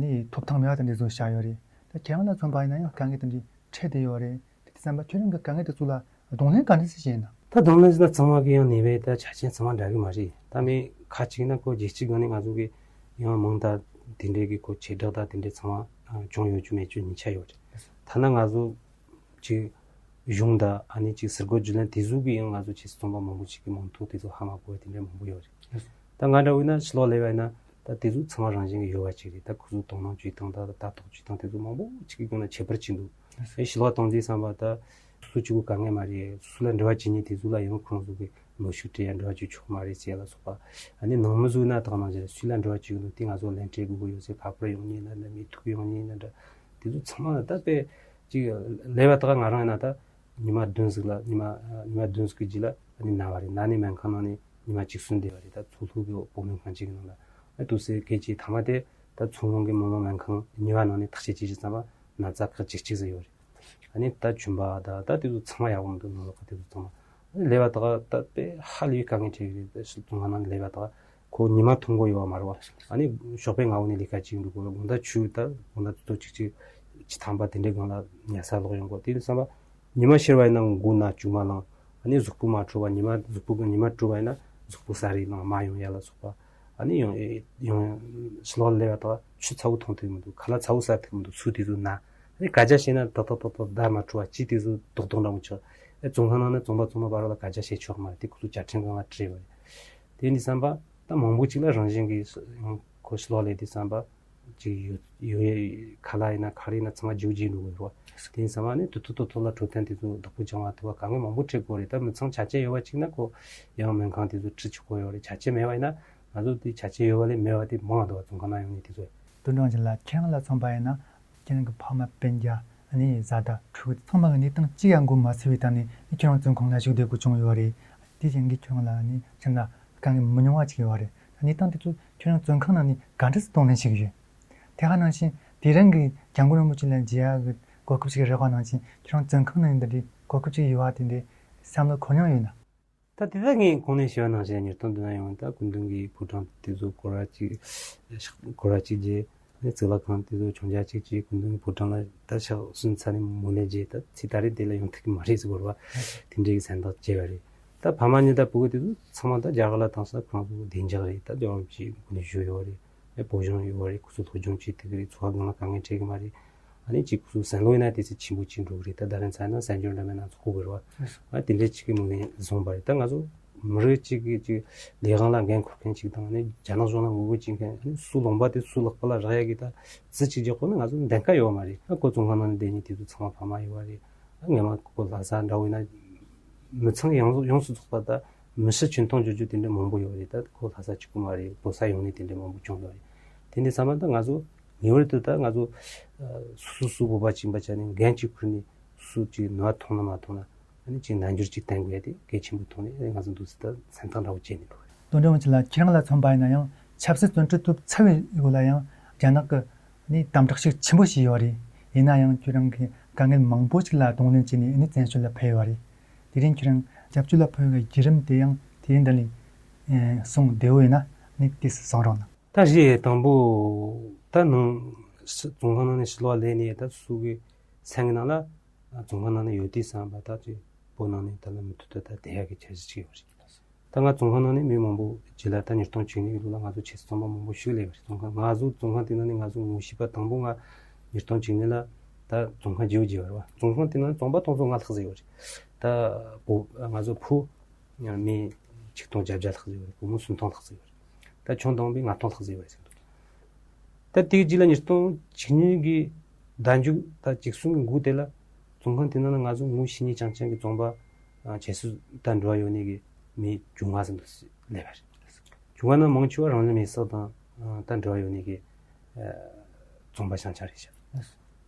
ནི་ཐོབ་ཐང་མེད་པ་དེ་འདྲ་བཟོ་བྱ་ཡོད་རེད། ད་ཁྱེད་རང་ལ་མཚོན་པ་ཡིན་ན་ཡང་དཀའ་ངལ་དེ་འདྲའི་འཕྲད་བསྡད་ཡོད་རེད། དེ་དུས་ཙམ་པ་ཁྱོད་རང་གི་དཀའ་ངལ་དེ་ཚོ་ལ་གདོང་ལེན་ག་འདྲ་ཞིག་བྱས་ན། ད་གདོང་ལེན་ཟེར་ན་ཚང་མ་གི་ཡང་ནུས་པའི་ད་ཆ་རྐྱེན་ཚང་མ་འདྲ་གི་མ་རེད། ད་མི་ཁ་ཅིག་ན་ཁོ་རྒྱལ་སྤྱིའི་སྒང་ནས་ང་ཚོ་གི་ཡང་མིང་ད་དེ་འདྲའི་གི་ཁོ་ཆེ་དྲག་ད་དེ་འདྲའི་ཚང་མ་བྱུང་ཡོད་རྒྱུ་མེད་རྒྱུ་གཉིས་ཆ་ཡོད་རེད། ཐ་ན་ང་ཚོ་ཅིག་གཞུང་དང་ཨ་ནི་ཅིག་ཟུར་བཀོད་བརྒྱུད་ལམ་དེ་ཚོ་གིས་ཡང་ང་ཚོ་ཆབ་སྲིད་བཙོན་པ་མང་པོ་ཅིག་གི་མིང་ཐོ་དེ་ཚོ་ཧ་མ་གོ་བ་དེ་འདྲ་མང་པོ་ཡོད་རེད། ད་ང་འདྲ་བོ་ཡིན་ན་ཕྱི་ལོགས་སླེབས་པ་ཡིན་ན་ད་དེ་ཚོ་ཚང་མ་རང་བཞིན་གྱི་ཡོད་པ་ཅིག་རེད། ད་ཁོ་ཚོ་དོ་སྣང་བྱེད་སྟངས་དང་ལྟ་རྟོག་བྱེད་སྟངས་དེ་ཚོ་མང་པོ་ཅིག་གི་སྒང་ལ་ཁྱད་པར་ཅིག་འདུག་ཨེ་ཕྱི་ལོགས་གཏོང་དུས་བསམ་པ་ད་སོ་སོ་གཅིག་པུ་དཀའ་ངལ་མ་རེད། སུ་ལ་འབྲེལ་བ་བྱེད་མཁན་དེ་ཚོ་ལ་ཡང་ཁོང་ཚོ་གི་གནོན་ཤུགས་སྤྲད་ཡ་འབྲེལ་བ་བྱེད་ཆོག་མ་རེད་ཟེར་ཡ་ལ་སོགས་པ། ཨ་ནི་ནང་མི་ཚོ་ན་དག་སྣང་བྱས་སུ་ལ་འབྲེལ་བ་བྱེད་གི་འདུག་དེ་ང་ཚོ་ལན་སྤྲད་དགོས་ཀྱི་ཡོད་ཟེར་ཁ་པར་ཡོང་མཁན་ན་འདྲ་མི་ཐུག་ཡོང་མཁན་ན་འདྲ་དེ་ཚོ་ཚང་མ་ད་དཔེ། ཅིག་ལས་པ་དག་ང་རང་ཡིན་ན་ད་ཉི་མ་བདུན་ཟིག་ལ་ཉི་མ་ཉི་མ་བདུན་ཟིག་གི་རྗེས་ལ་ཨ་ནི་ན་བ་རེད། ན་ནས་སྨན་ཁང་ནང་ནས་ཉི་མ་གཅིག་གསོན་བསྡད་པ་རེད། ད་མཚོ་ལྷོ་གི་བོད་སྨན་ཁང་གཅིག་གི་ནང་ལ་ཨ་དུ་སེ་སྐད་ཅིག་ཐ་མ་དེ་ད་མཚོ་སྔོན་གི་མི་དམངས་སྨན་ཁང་གཉིས་པ་ནང་ནས་ཐག་གཅོད་བྱེད་ཀྱི་ཙམ་པ་ན་ཚ་ཁག་ཅིག་གཅིག་ཟིག་ཡོད་རེད། ཨ་ནི་ད་གྱོན་པ་ད་ད་དེ་ཚོ་ཚང་མ་ཡག་པོ་འདུག་ནང་ལོགས་ཁ་དེ་ཚོ་ཚང་མ་ཨ་ནི་ལས་པ་དག་ད་དཔེ་ཧ་ལས་པའི་དཀའ་ངལ་འཕྲད་ཡོད་རེད། ད་ཤི་ཐུང་ང་ནང་ནས་ལས་པ་དག་ཁོ་ཉི་མ་ཐུང་གོ་ཡོད་བ་མ་རེད་བ། ཨ་ནི་ཞོགས་པའི་ང་འོ་ནས་ལས་ཀ་བྱེད་འགྲོ་གོ་དགོང་དག་ཆུ་ད་དགོང་དག་ཏུ་ཏོ་ཅིག་ཅིག་ཅི་ཐམ་པ་དེ་འདྲའི་སྒང་ལ་ཉལ་ས་ལོག་ཡོང་གོ་དེ་ནི་བསམ་པ་ཉི་མ་ཤར་བ་ཡིན་ན་མགོ་ན་ཅུང་མ་ལངས། ཨ་ནི་གཟུགས་པོ་མ་བཀྲུ་བ་ཉི་མ་གཟུགས་པོ་ཉི་མ་བཀྲུ་བ་ཡིན་ན་གཟུགས་པོ་ས་རིས་ནང་མ་ཡོང་ཡ་ལ་སོགས་པ། ཨ་ནི་ཡང་ཡང་ཕྱི་ལོགས་ལ་སླེབས་པ་དག་ཆུ་ཚ་བོ་འཐུང་ཐུབ་མི་འདུག་ཁ་ལག་ཚ་བོ་ཟ་ཐུབ་མི་འདུག་ཚུལ་དེ་ཚོ་ན་ཨ་ནི་ག་རྒྱ་བྱས་ན་ཏག་ཏག་ཏག་ཏག་བརྡ་མ་འཕྲོད་བ་ཅི་དེ་ཚོ་རྡོག་རྡོག་འདྲ་བོ་ཆགས། ཨེ་བཙོན་ཁང་ནང་ན་བཙོན་པ་བཙོན་མ་བར་ལ་ག་རྒྱ་བྱེད་ཆོག་མ་རེད། དེ་ཁོ་ཚོ་བཅའ་ཁྲིམས་སྒང་ལ་བྲིས་པ་རེད། དེ་ནི་བསམ་པ་ད་མང་པོ་ཅིག་ལ་རང་བཞིན་གྱིས་ཡང་ཁོ་ཕྱི་ལོགས་ལས་དེ་བསམ་པ་ཅིག་ཡོད་ཡོད་ཡོད་ཁ་ལག་ཡིན་ན་ག་རེ་ཡིན་ན་ཚང་མ་འཇུ་འཇུ་འགྲོ་གི་རེད་བ། དེ་ཡིན་བསམ་པ་ནི་དུ་དུ་དུ་དུ་ལ་འཕྲོད་བསྟེན་དེ་ཚོ་བདག་པོ་སྦྱང་བ་ཐུབ་པ་དཀའ་ངལ་མང་པོ་འཕྲད་དགོས་རེད། ད་མི་ཚང་ཆ་རྐྱེན་ཡོད་པ་ཅིག་ན་ཁོ་ཡང་སྨན་ཁང་དེ་ཚོ་ཁྲིད་ཆོག་གི་ཡོད་རེད། ཆ་རྐྱེན་མེད་པ་ཡིན་ན་ང་ཚོ་དེ་ཆ་རྐྱེན་ཡོད་པ་ལས་མེད་པ་དེ་མང་བ་འདུག་བ། བཙོན་ཁང་ནང་ཡོང་ནས་དེ་ཚོ། དོན་གྲུབ་རང་བཞིན་ལགས་ཁྱེད་རང་ལ་མཚོན་པ་ཡིན་ན། ཁྱེད་རང་གི་ཕ་མ་སྤུན་ཀྱག་ཨ་ནི་བཟའ་ཟླ་ཕྲུ་གུ་ཚང་མ་གི་གནས་སྟངས་གཅིག་ཡང་འགོ་མ་ཚུགས་པའི་སྟེང་ནས་ཁྱེད་རང་བཙོན་ཁང་ལ་བཞུགས་བསྡད་དགོས་བྱུང་ཡོད་རེད། དེ་བཞིན་གྱི་ཁྱེད་རང་ལ་ཨ་ནི་ཁྱིམ་ལ་དཀའ་ངལ་མི་ཉུང་བ་ཅིག་ཡོད་རེད། གནས་སྟངས་དེ་ཚོ་ཁྱེད་རང་བཙོན་ཁང་ནང་ནས་ག་འདྲ་སེ་གདོང་ལེན་བྱེད་ཀྱི་ཡོད། དེ་ག་ནང་བཞིན་དེ་རིང་གི་སྐྱབས་མགོན་རིན་པོ་ཆེ་ལ་མཇལ་ཡག་གི་གོ་སྐབས་ཤིག་རག་པ་ནང་བཞིན་ཁྱེད་རང་བཙོན་ཁང་ནང་ནས་འདི་འདྲའི་གོ་སྐབས་ཅིག་ཡོད་པ་དེ་འདྲའི་བསམ་བློ་འཁོར་མྱོང་ཡོད་ན། ད་དེ་ད་ངས་གོང་ནས་ཞུས་པ་ནང་བཞིན་ཉིས་སྟོང་བདུན་ན་ཡོང་ད་སྐུ་མདུན་གྱི་ཕོ་བྲང་དེ་ཚོ་སྐོར་ར་གཅིག་སྐོར་ར་གཅིག་རྗེས་ནས་གཙུག་ལག་ཁང་དེ་ཚོ་ཆུང་ཆ་གཅིག་གཅིག་སྐུ་མདུན་གྱི་ཕོ་བྲང་ལ་ད་ཕྱག་གསོལ་ཚར་ནས་མོ་ལས་རྗེས་ད་ཚེ་ད་རེས་དེ་ལ་ཡོང་ཐུབ་ཀྱི་མ་རེད་ཟེར་བ་རེད་བ། དེ་འདྲའི་གི་མཚན་རྟགས་བྱས་པ་རེད། ད་ཕ་མ་གཉིས་ད་ཕྲུ་གུ་དེ་ཚོ་ཚང་མ་ད་རྒྱ་གར་ལ་བཏང་ས་ཁོ་རང་ཚོ་བདེ་འཇགས་རེད། ད་རྒྱལ་བ་རིན་པོ་ཆེའི་སྒོ་ནས་བཞུགས་ཡོད་རེད། ཨེ་བོད་གཞུང་ཡོད་རེད། ཁོ་ཚོ་སློབ་སྦྱོང་བྱེད་ཐུབ་ཀྱི་རེད། འཚོ་བ་སྒང་ལ་དཀའ་ངལ་འཕྲད་ཀྱི་མ་རེད། ཨ་ནི་གཅིག་ཁོ་ཚོ་བསམ་བློ་ཡིན་ན་དེ་ཚོ་ཆེན་པོ་གཅིག་འགྲོ་གི་རེད། ད་ད་རིང་ཚ་ན་གསར་འགྱུར་འདྲ་མིན་ན་ཚོགས་དགོས་རེད་བ། ཨ་དེ་འདྲའི་གཅིག་གི་ངོས་ནས་བཟུང་བ་རེད། ད་ང་ཚོ་མི་རིགས་གཅིག་གི་གཅིག་ལས་དབང་ལ་འགན་འཁུར་མཁན་གཅིག་དང་ཨ་ནི་རྒྱ་ནག་གཞུང་ལ་ངོ་རྒོལ་བྱེད་མཁན་ཨ་ནི་སུ་ལུང་པ་དེ་སུ་ལག་པ་ལ་རག་ཡ་གི་ད་རྩིས་གཅིག་རྒྱག་དགོས་ན་ང་ཚོ་འདེམས་ཀ་ཡོད་མ་རེད། ཨ་ཁོ་ཚོ་ཁང་ནང་ནས་བསྡད་མཁན་དེ་ཚོ་ཚང་མ་ཕ་མ་ཡོད་བ་རེད། ཨ་ངས་མ་ཁོ་ལྷ་ས་འདྲ་བོ་ཡིན་ན། མི་ཚང་ཡོངས་ཡོངས་སུ་རྫོགས་པ་ད་མི་ཤི་ཆེན་མཐོང་བརྗོད་རྒྱུ་དེ་འདྲ་མང་པོ་ཡོད་རེད། ད་ཁོ་ལྷ་ས་གཅིག་པུ་མ་རེད། བོད་ས་ཡོངས་ནས་དེ་འདྲ་མང་པོ་བྱུང་ཡོད་རེད། དེ་འདྲ་བསམ་པ་ད་ང་ཚོ་ངེས་པར་དུ་ད་ང་ཚོ་སོ་སོ་སོ་བོད་པ་གཅིག་པ་ཆ་ནས་འགན་གཅིག་ཁུར་ནས་སུ་གཅིག་ནུས་པ་ཐོང་ན་མ་ཐོང་ན་ཨ་ནི་གཅིག་རྣལ་འབྱོར་གཅིག་བསྟེན་དགོས་ཡ་དེ་གལ་ཆེན་པོ་མཐོང་ནས་ང་ཚོ་འདུག་སེ་ད་སེམས་ཐག་འདྲ་བོ་བཅད་ནས་འགྲོ་གི་རེད། དོན་འགྲུབ་དབང་ཕྱུག་ལགས། ཁྱེད་རང་ལ་མཚོན་པ་ཡིན་ན་ཡང་ཆབ་སྲིད་བཙོན་ཁྲིད་ཐོབ་ཚར་བའི་སྒོ་ལ་ཡང་རྒྱ་ནག་གི་ནི་དམ་དྲག་ཤུགས་ཆེན་པོ་བྱས་ཡོད་རེད། ཡིན་ན་ཡང་ཁྱེད་རང་གི་དཀའ་ངལ་མང་པོ་ཞིག་ལ་གདོང་ལེན་བྱས་ནས་ནི་བཙན་བྱོལ་ལ་ཕེབས་ཡོད་རེད། དེ་རིང་ཁྱེད་རང་རྒྱ་བོད་ལ་ཕེབས་པའི་བརྒྱུད་རིམ་དེ་ཡང་དེ་རིང་འདི་ནས་གསུང་བདེ་བོ་ཡིན་ན་ནི་དེ་གསུང་རོགས་གནང་། ད་རེས་དང་པོ་ད་ནང་བཙོན་ཁང་ནང་ནས་ཕྱི་ལོགས་ལ་སླེབས་ནས་ད་སུ་གི་སེམས་ཀྱི་ནང་ལ་བཙོན་ཁང་ནང་ནས་ཡོད་དུས་ཙམ་པ་ད་ཅིག་བོད་ནང་ནས་ད་ལ་མུ་མཐུད་དུ་ད་བསྡད་ཡག་གི་འཆར་གཞི་ཅིག་ཡོད་རེད། ད་ང་བཙོན་ཁང་ནང་ནས་མི་མང་པོ་རྗེས་ལ་ད་ཉིས་སྟོང་བཅུ་གཉིས་ལོ་ལ་ང་ཚོ་ཆབ་སྲིད་བཙོན་པ་མང་པོ་ཞིག་སླེབས་པ་རེད། བཙོན་ཁང་ང་ཚོ་བཙོན་ཁང་དེ་ནང་ནས་ང་ཚོ་ངོ་ཤེས་པ་དང་པོ་ང་ཉིས་སྟོང་བཅུ་གཉིས་ལ་ད་བཙོན་ཁང་བརྗེ་པོ་བརྗེ་བ་རེད་བ། བཙོན་ཁང་དེ་ནང་བཙོན་པ་དང་ཚོ་ལྔ་ལྷག་ཙམ་ཡོད་རེད། ད་བོ་ང་ཚོ་ཕོ་མི་ཆིག་སྟོང་བརྒྱད་བརྒྱ་ལྷག་ཙམ་ཡོད་རེད། བུ་མོ་སུམ་སྟོང་ལྷག་ཙམ་ཡོད་རེད། ད་ཁྱོན་བསྡོམས་པས་ལྔ་སྟོང་ལྷག་ཙམ་ཡོད་རེད་ཟེར་འདུག་ད་དེའི་རྗེས་ལ་ཉིས་སྟོང་བཅུ་གཉིས་ཀྱི་ཟླ་མཇུག་ད་བཅུ་གསུམ་གྱི་འགོ་དེ་ལ་བཙོན་ཁང་དེ་ནང་ལ་ང་ཚོ་ངོ་ཤེས་ནས་རྐྱང་རྐྱང་གི་བཙོན་པ་ཁྱད་གསོད་དང་འབྲེལ་བ་ཡོད་ནས་གི་མི་བཅོ་ལྔ་ཙམ་དུ་སླེབས་པ་རེད། བཅོ་ལྔ་ནང་མང་ཆེ་བ་རང་ལུས་མེར་སྲེག་དང་ད་འབྲེལ་བ་ཡོད་ནས་གི་བཙོན་པ་རྐྱང་རྐྱང་རེད་ཤག་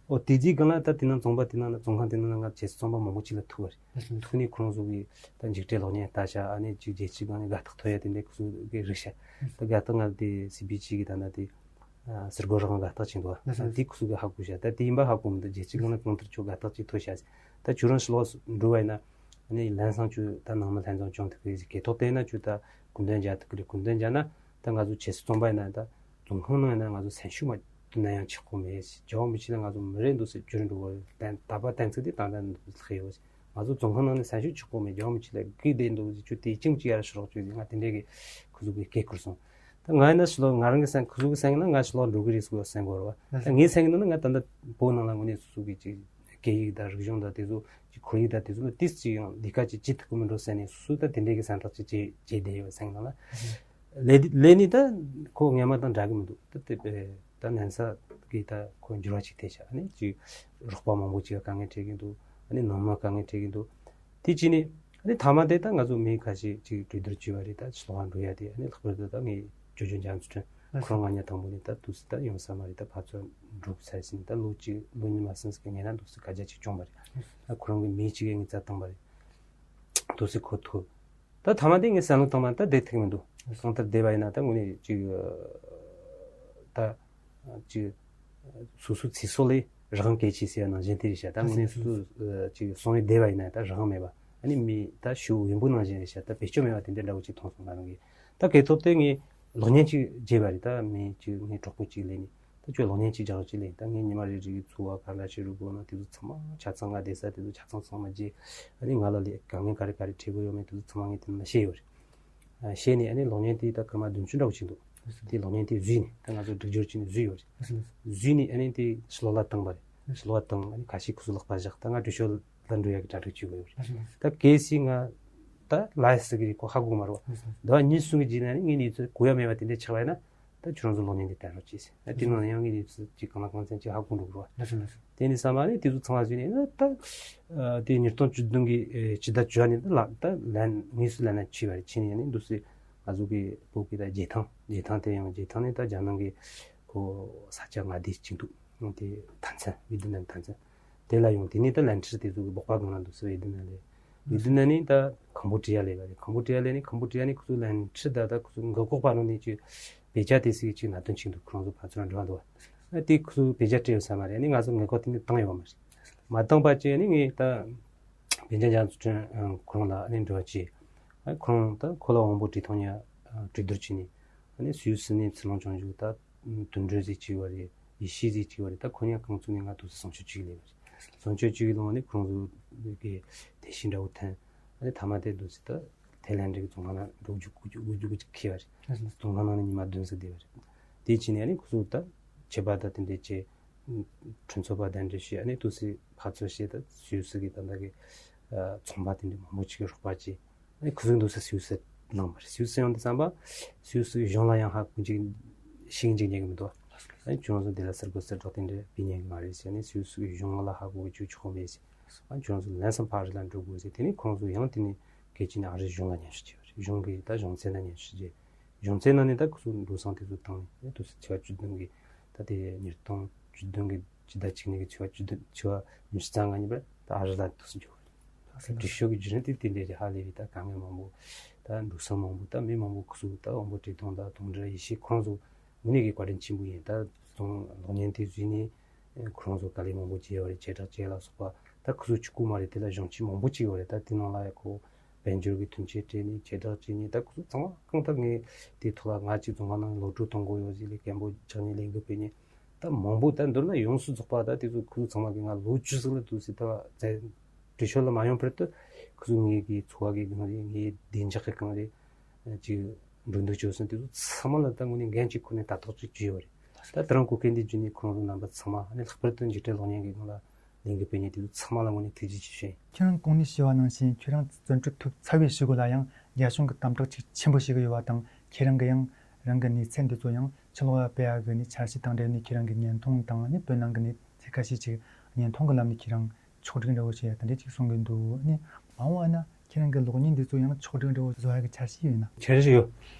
ཨོ་དེ་རྗེས་སྒང་ལ་ད་དེ་ནང་བཙོན་པ་དེ་ནང་ལ་བཙོན་ཁང་དེ་ནང་ལ་ང་ཁྱད་གསོད་བཙོན་པ་མང་པོ་ཅིག་ལ་ཐུག་པ་རེད། ཐུག་ནས་ཁོ་རང་ཚོ་གི་ད་འཇིགས་བྲལ་གློག་བརྙན་ལྟ་ཤག་ཨ་ནི་ཅིག་རྒྱལ་སྤྱིའི་སྒང་ནས་དགའ་རྟགས་ཐོབ་ཡ་དེ་འདྲའི་ཁོ་ཚོ་གི་རིགས་ཤག་ད་དགའ་རྟགས་ང་དེ་སི་པི་ཇི་གི་ད་ལྟ་དེ་ཟུར་སྒོ་རང་དགའ་རྟགས་ཅིག་འདུག་བ། ད་དེ་ཁོ་ཚོ་གི་ཧ་གོ་ཤག་ད་དེ་ཡིན་པ་ཧ་གོ་མི་འདུག་རྒྱལ་སྤྱིའི་སྒང་ལ་གང་ལྟར་ཁྱོད་དགའ་རྟགས་ཅིག་ཐོབ་ཤག་ད་ཁྱོད་རང་ཕྱི་ལོགས་འགྲོ་བ་ཡིན་ན་ཨ་ནི་ལམ་སང་ཁྱོད་ད་ནང་མི་ལྷན་འཛོམས་བྱུང་ཐུབ་གི་རེད། གལ་ཐོག་བལྟས་ན་ཁྱོད་ད་གུང་སྟོན་མཇལ་ཐུབ་གི་རེད། གུང་སྟོན་མཇལ་ན་ད་ང་ཚོ་ཁྱད་གསོད་བཙོན་པ་ཡིན་ན་ད་བཙོན་ཁང་ནང་ཡིན་ན་ང་ཚོ་སེམས་ཤུགས་མ་བསྡུ་ན་ཡང་ཆག་གོ་མེད། རྒྱལ་བ་མི་ཆེ་ན་ང་ཚོ་མི་རེ་འདུག་ཟེར་བསྐྱུར་འགྲོ་གི་རེད། ད་ལྟ་གཏན་ཚིགས་དེ་ད་ལྟ་འདུག་ལྷག་ཡོད། ང་ཚོ་བཙོན་ཁང་ནང་ནས་སེམས་ཤུགས་ཆག་གོ་མེད། རྒྱལ་བ་མི་ཆེ་ལ་སྒུག་བསྡད་འདུག་ཟེར་ཁྱོད་དེ་ཅིང་ཅིག་ཡར་ཤོག་རོགས་བྱོས་ཟེར་ང་དེ་འདྲས་ཀྱི་ཁོ་ཚོ་གི་སྐད་བསྐུར་སོང་། ད་ང་ཡིན་ན་ཕྱི་ལོགས་ང་རང་གི་སེམས་ཁོ་ཚོ་གི་སེམས་ན་ང་ཕྱི་ལོགས་འགྲོ་གི་རེད་ཟེར་སེམས་གོ་རེད་བ། ད་ངའི་སེམས་ཀྱི་ནང་ན་ང་ད་ལྟ་བོད་ནང་ལ་དངོས་གནས་སོ་སོ་གི་ཅིག་སྐད་ཡིག་དང་རིག་གཞུང་དང་དེ་ཚོ་ཅིག་ཁོར་ཡུག་དང་དེ་ཚོ་ལ་ཏིས་ཅིག་ཡང་ལས་ཀ་ཅིག་བྱེད་ཐུབ་ཀྱི་མི་འགྲོ་ཟེར་ནས་སོ་སོ་ད་དེ་འདྲའི་གི་སེམས་ཐག་ཅིག་བྱས་བྱས་བསྡད་ཡོད་སེམས་ནང་ལ། ལས་ལས་ནི་ད་ཁོ་སྔ་མ་དང་འདྲ་གི་མི་འདུག་ད་དེ་ད་ནན་ས་གི་ད་ཁོ་འགྱུར་བ་ཅིག་ཐེབས་ཤག་ཨ་ནི་ཅིག་རོགས་པ་མང་པོ་ཅིག་དཀའ་ངལ་འཕྲད་ཀྱི་འདུག་ཨ་ནི་ནང་མི་དཀའ་ངལ་འཕྲད་ཀྱི་འདུག་དེ་བྱས་ནས་ཨ་ནི་མཐའ་མ་དེ་ད་ང་ཚོ་མི་ཁ་ཤས་ཅིག་གྲོས་བསྡུར་བྱས་པ་རེད། ད་ཕྱི་ལོགས་འགྲོ་ཡ་དེ་ཨ་ནི་ལྷག་པར་དུ་ད་ངའི་ཅོ་ཅོ་འཇམ་རྩུབ་ཁྲོན་ཁོ་རང་ང་གཉིས་དང་པོ་ནས་ད་དུས་སུ་ད་ཡོང་ས་མ་རེད། ད་ཕར་ཚུར་འགྲོ་ཚར་ཟིན་ད་ལོ་གཅིག་ལོ་གཉིས་མ་ཟིན་ཟིན་གི་ངས་ན་འདུག་སེ་ཁ་རྒྱ་ཅིག་བྱུང་བ་རེད། ད་ཁོ་རང་གི་མི་གཅིག་གི་ངའི་རྩ་བཏང་བ་རེད། འདུག་སེ་ཁོ་ཐུག་ད་ཐ་མ་དེ་ངའི་བསམ་བློ་བཏང་བ་ད་བསྡད་ཐུབ་མི་འདུག་གང་ལྟར་བསྡད་པ་ཡིན་ན་ད་དངོས་གནས་ཅིག་ད་ཅིག་སོ་སོའི་ཚེ་སྲོག་ལས་རང་གལ་ཆེ་ཟེར་བ་ནང་བཞིན་དེ་རེད་ཤག་ད་དངོས་གནས་སོ་སོ་ཅིག་སོང་བའི་བསྡད་པ་ཡིན་ན་ད་རང་མེད་པ། ཨ་ནི་མི་ད་ཤུགས་ཡོན་པོ་ནང་བཞིན་རེད་ཤག་ད་བེད་སྤྱོད་མེད་པ་དེ་འདྲ་འདྲ་བོ་ཅིག་མཐོང་སོང་ང་རང་གིས། ད་སྐབས་ཐོག་དེ་ངས་གློག་བརྙན་ཅིག་བརྗེས་པ་རེད། ད་མི་ཅིག་ངའི་གྲོགས་པོ་ཅིག་ལས་ནས་ད་ཁྱོད་གློག་བརྙན་ཅིག་རྒྱག་རོགས་ཅིག་ལས། ད་ངས་ཉི་མ་རེ་རེ་གི་འཚོ་བ་ག་འདྲ་བྱེད་རུ་དགོས་ན་དེ་ཚོ་ཚང་མ་ཆ་ཚང་ང་བསྡད་ས་དེ་ཚོ་ཆ་ཚང་ཚང་མ་བརྗེས། ཨ་ནི་ང་ལ་ལས་དཀའ་ངལ་ག་རེ་ག་རེ་འཕྲད་དགོས་ཡོད་མེད་དེ་ཚོ་ཚང་མ་ངས་དེ་ནང་བཤད་ཡོད་རེད། ཨ་བཤད་ནས་ཨ་ནི་གློག་བརྙན་དེ་ད་སྐར་མ་བདུན་ཅུ་འདྲ་བོ་ཅིག་འདུག་དེ་གློག་བརྙན་དེ་བཟོས་ནས་ད་ང་ཚོ་སྒྲིག་སྦྱོར་བྱས་ནས་བཟོས་ཡོད་རེད། བཟོས་ནས་ཨ་ནི་དེ་ཕྱི་ལོགས་ལ་བཏང་བ་རེད། ཕྱི་ལོགས་ལ་བཏང་ཨ་ནི་ཁ་ཤས་ཁོ་ཚོ་ལག་པ་བཞག་ད་ང་བྲོས་བྱོལ་ལ་འགྲོ་ཡག་གི་གྲ་སྒྲིག་བྱེད་དགོས་ཡོད་རེད། ད་གལ་སྲིད་ང་ད་ལས་ཟེར་གི་རེད་ཁོ་ཧ་གོ་མ་རེད་བ། ཟླ་བ་གཉིས་གསུམ་གི་རྗེས་ནས་ཨ་ནི་ངའི་གནས་ཚུལ་གོ་ཡ་མེད་པ་དེ་འདྲ་ཆགས་པ་ཡིན་ན་ད་ཁྱོད་རང་ཚོ་གློག་བརྙན་དེ་བསྟན་རོགས་གྱིས་ཟེར། ཨ་དེ་ནང་ཡང་ངའི་གནས་ཚུལ་ཅིག་གང་ལ་གང་འཚམ་ཅིག་ཧ་གོ་འགྲོ་གི་རེད་བ། དེ་ནས་བསམ་པ་ནི་དེ་ཚོ་ཚང་མ་བཟོས་ནས་ད་ད་དེ་ཉིས་སྟོང་བཅུ་བདུན་གི་ཕྱི་ཟླ་བཅུ་པ་ནས་ད་ལ་ད་ལན་དངོས་སུ་ལན་ན་ཆེ་བ་རེད། ཆེ་ནས་ཡང་ནི་འདུག་སེ་ང་ཚོ་གི་བོད་ཀྱི་ད་རྒྱལ་ཐང་རྒྱལ་ཐང་དེ་ཡང་རྒྱལ་ཐང་ནི་ད་རྒྱ་ནང་གི་ཁོ་ས་ཆ་མངའ་སྡེ་གཅིག་འདུག་དེ་མཐའ་མཚམས་ཝི་ཏི་ནམ་མཐའ་མཚམས་དེ་ལ་ཡོང་། དེ་ནས་ད་ལན་ཁྲི་དེ་ཚོ་གི་སྦག་སྦག་སྒང་ལ་འདུག་སེ་ཝི་ཏི་ནམ་ལས་ཝི་ཏི་ནམ་ནས་ད་ཁམ་བྷོ་ཌི་ཡ་ལས་པ་རེད། ཁམ་བྷོ་ཌི་ཡ་ལས་ནི་ཁམ་བྷོ་ཌི་ཡ་ནི་ཁོ་ཚོ་ལན་ཁྲི་ད་ད་ཁོ་ཚོ་མགོ་ལྐོག་པ་ནང་ནས་ཅིག་བེ་ཅ་དེ་སི་ཅིག་ན་དོན་ཆེན་འདུག་ཁོ་རང་ཚོ་ཕར་ཚུར་འགྲོ་འདུག་བ། དེ་ཁོ་ཚོ་བེ་ཅ་སྤྲད་ཡོད་ས་མ་རེད། ནི་ང་ཚོ་མགོ་ལྐོག་དེ་ནས་བཏང་ཡོད་མ་རེད། མ་བཏང་པ་ཅིག་ནི་ངས་ད་བན་ཅང་རྒྱ་མཚོ་ཁྲོན་ཁོ་རང་ལ་ནི་འབྲེལ་བ་བྱས། ཁོ་རང་ད་ཁོ་ལ་དབང་པོ་བཀྲས་མཐོང་གཉིས་གྲོས་བསྡུར་བྱས་ནས་ནི་སུད་སི་ནས་ཚུར་ལོང་བྱུང་རྒྱུ་ད་དོན་གྲོས་ཟིག་བྱས་པ་རེད། ཡིད་ཆེས་ཟིག་བྱས་པ་རེད། ད་ཁོ་གཉིས་རྐང་བཙུགས་ནས་ང་དུས་ཚོད་བཟང་སྤྱོད་བྱས་ལས་པ་རེད། བཟང་སྤྱོད་བྱས་ལོང་ནས་ཁོ་རང་ཚོ་གི་དེ་བཞིན་འདྲ་བོ་ཐོན། ཨ་ནི་མཐའ་མ་དེ་འདུག་སེ་ད་ཐའི་ལན་ཌི་གི་བཙོན་ཁང་ནང་འགྲོ་རྒྱུ་སྐུ་རྒྱུ་སྐུ་རྒྱུ་སྐུ་རྒྱུ་ཁེལ་བ་རེད། བཙོན་ཁང་ནང་ནས་ཉི་མ་བདུན་ཙམ་བསྡད་པ་རེད། དེ་ཕྱིན་ནས་ཨ་ནི་ཁོ་ཚོ་ད་ཁྱད་པར་ད་དེ་འདྲས་བྱས། གྲོས་ཚོགས་པ་དེ་འདྲས་བྱས། ཨ་ནི་འདུག་སེ་ཕར་ཚུར་བྱས། ད་སུད་སི་གི་ད་ལྟ་གི་ཚོང་པ་དེ་འདྲས་མང་པོ་ཅིག་གི་རོགས་པ་བྱས། ཨ་ནི་ཁོ་ཚོ་འདུག་སེ་སུད་སི་གནང་བ་རེད། སུད་སི་ཡོང་དུས་ཙམ་པ་སུད་སི་གི་གཞུང་ལ་ཡང་ཧ་གོ་འཇིག་ཤེས་འཇིག་རྒྱག་གི་མི་འདུག་ཨ་ནི་ཁྱོད་རང་ཚོ་འདི་ལ་གསར་འགོད་གསལ་བསྒྲགས་དེ་འདྲས་སྤེལ་ཉན་གི་མ་རེད་ཟེར་ནས་སུད་སི་གི་གཞུང་ལ་ཧ་གོ་གི་བཅུག་ཆོག་མེད་ཟེར། ཨ་ཁྱོད་ཚོ་ལམ་སང་ཕར་རི་ལ་འགྲོ་དགོས་ཟེར། དེ་ནས་ཁོང་ཚོ་ཡང་དེ་ནས་སྐད་ཆ་ནས་ཨ་རིའི་གཞུང་ལ་སྙན་ཞུ་བྱས་པ་རེད། གཞུང་གིས་ད་གཞུང་ཚན་ལ་སྙན་ཞུ་བྱས། གཞུང་ཚན་ནང་ནས་ད་ཁོ་ཚོ་འགྲོ་སོང་དེ་ཚོ་བཏང་ནས་དུས་ཚོད་ཆེ་བ་བཅུ་བདུན་གི་ད་དེ་ཉིས་སྟོང་བཅུ་བདུན་གི་ཕྱི་ཟླ་གཅིག་ནས་གི་ཆེ་བ་བཅུ་བདུན་ཆེ་བ་ཉི་ཤུ་རྩ་ལྔ་ཉིན་པར་ད་ཨ་རི་ལ་དུས་ཚོད་འགྱོ་བ་རེད། ད་སྒྲིག་ཤོག་གི་བརྒྱུད་རིམ་དེ་དེ་འདྲས་རེད། ཧ་ལས་པའི་ད་དཀའ་ངལ་མང་པོ་ ད་འབྲུག་སྲང་མང་པོ་ད་མི་མང་པོ་ཁུ་སུ་ད་དབང་པོ་བཀྲས་མཐོང་དང་དུང་སྒྲ་ཡེ་ཤེས་ཁོང་ཚོ་དངོས་གནས་ཀྱི་བཀའ་དྲིན་ཆེན་པོ་ཡིན། ད་གློག་བརྙན་དེ་བཟོས་ནས་ཁོང་ཚོ་དཀའ་ལས་མང་པོ་བྱས་པ་རེད། བྱེ་བྲག་ཅན་ལ་སོགས་པ་ད་ཁུ་སུ་གཅིག་པུ་མ་རེད། དེ་ལ་གཞོན་སྐྱེས་མང་པོ་ཅིག་ཡོད་རེད། ད་དེ་ནང་ལ་ཁོ་དཔལ་འབྱོར་གྱི་མཐུན་རྐྱེན་སྤྲད་ནས་བྱེ་བྲག་ཅན་ནས་ད་ཁུ་སུ་ཚང་མ་གང་ལྟར་ངས་དེའི་ཐོག་ལ་ང་ཅིག་རྫོང་ཁ་ནང་ལོ་དྲུག་གཏོང་དགོས་ཡོད་ཟིག་ལས་སྐད་འབོད་རྒྱག་ནས་ལས་འགུལ་སྤེལ་ནས། ད་མང་པོ་ད་མདོར་ན་ཡོངས་སུ་རྫོགས་པ་ད་དེ་ཚོ་ཁོ་ཚང་མ་གི་ང་ལོ་བཅུ་ཟིག་ལ་འདུག་ཟེར་ད་བཙལ་བྲོས་བྱོལ་ལ་མ་ཡོང་བར་དུ་ཁོ་ཚོ་ངའི་གི་འཚོ་བ་གི་སྒང་རེད། ངའི་བདེ་འཇགས་ཀྱི་སྒང་རེད། ཅིག་འགྲོ་འདུག་སྤྱོད་གསུམ་དེ་ཚོ་ཚང་མ་ལ་ད་དངོས་གནས་འགན་གཅིག་ཁུར་ནས་ལྟ་རྟོག་ཅིག་བྱས་ཡོད་རེད། ད་དེ་རིང་གོ་སྐབས་འདི་བརྒྱུད་ནས་ཁོང་ཚོ་རྣམ་པ་ཚང་མ་ཨ་ནི་ལྷག་པར་དུ་འཇིགས་བྲལ་གློག་བརྙན་གི་སྒང་ལ་ལས་འགུལ་སྤེལ་མཁན་དེ་ཚོ་ཚང་མ་ལ་དངོས་གནས་ཐུགས་རྗེ་ཆེ་ཞུ་ཡིན། ཁྱེད་རང་གོང་ནས་ཞུས་པ་ནང་བཞིན་ཁྱེད་རང་བཙན་བྱོལ་ཐོབ་ཚར་བའི་གཞུག་གུ་ལ་ཡང་རྒྱ་གཞུང་གི་དམ་དྲག་ཅིག་ཆེན་པོ་བྱེད་ཀྱི་ཡོད་པ་དང་། ཁྱེད་རང་གི་ཡང་རང་གི་གནས་ཚད་འདི་ཚོ་ཡང་ཕྱི་ལོགས་ལ་སྤེལ་ཡག་གི་ནི་འཆར་གཞི་དང་འབྲེལ་ནས་ཁྱེད་རང་གི་བརྙན་ཐུང་དང་ནི་བོད་ནང་གི་གནས་ཚུལ་ཁ་ཤས་ཅིག་བརྙན་ཐུང་གི་ལམ་ནས་ཁྱེད་རང་ཕྱོགས་སྒྲིག་འདྲ་བོ་བྱེད་ཡ་དེ་འདྲ་ཅིག་གསུང་གི་འདུག་ནི་མ་འོངས་པ་ན་ཁྱེད་རང་གི་གློག་བརྙན་འདི་ཚོ་ཡང་ཕྱོགས་སྒྲིག་འདྲ་བོ་བཟོ་ཡ་གི་འཆར་གཞི་ཡོད་ན། འཆར་གཞི་ཡོད།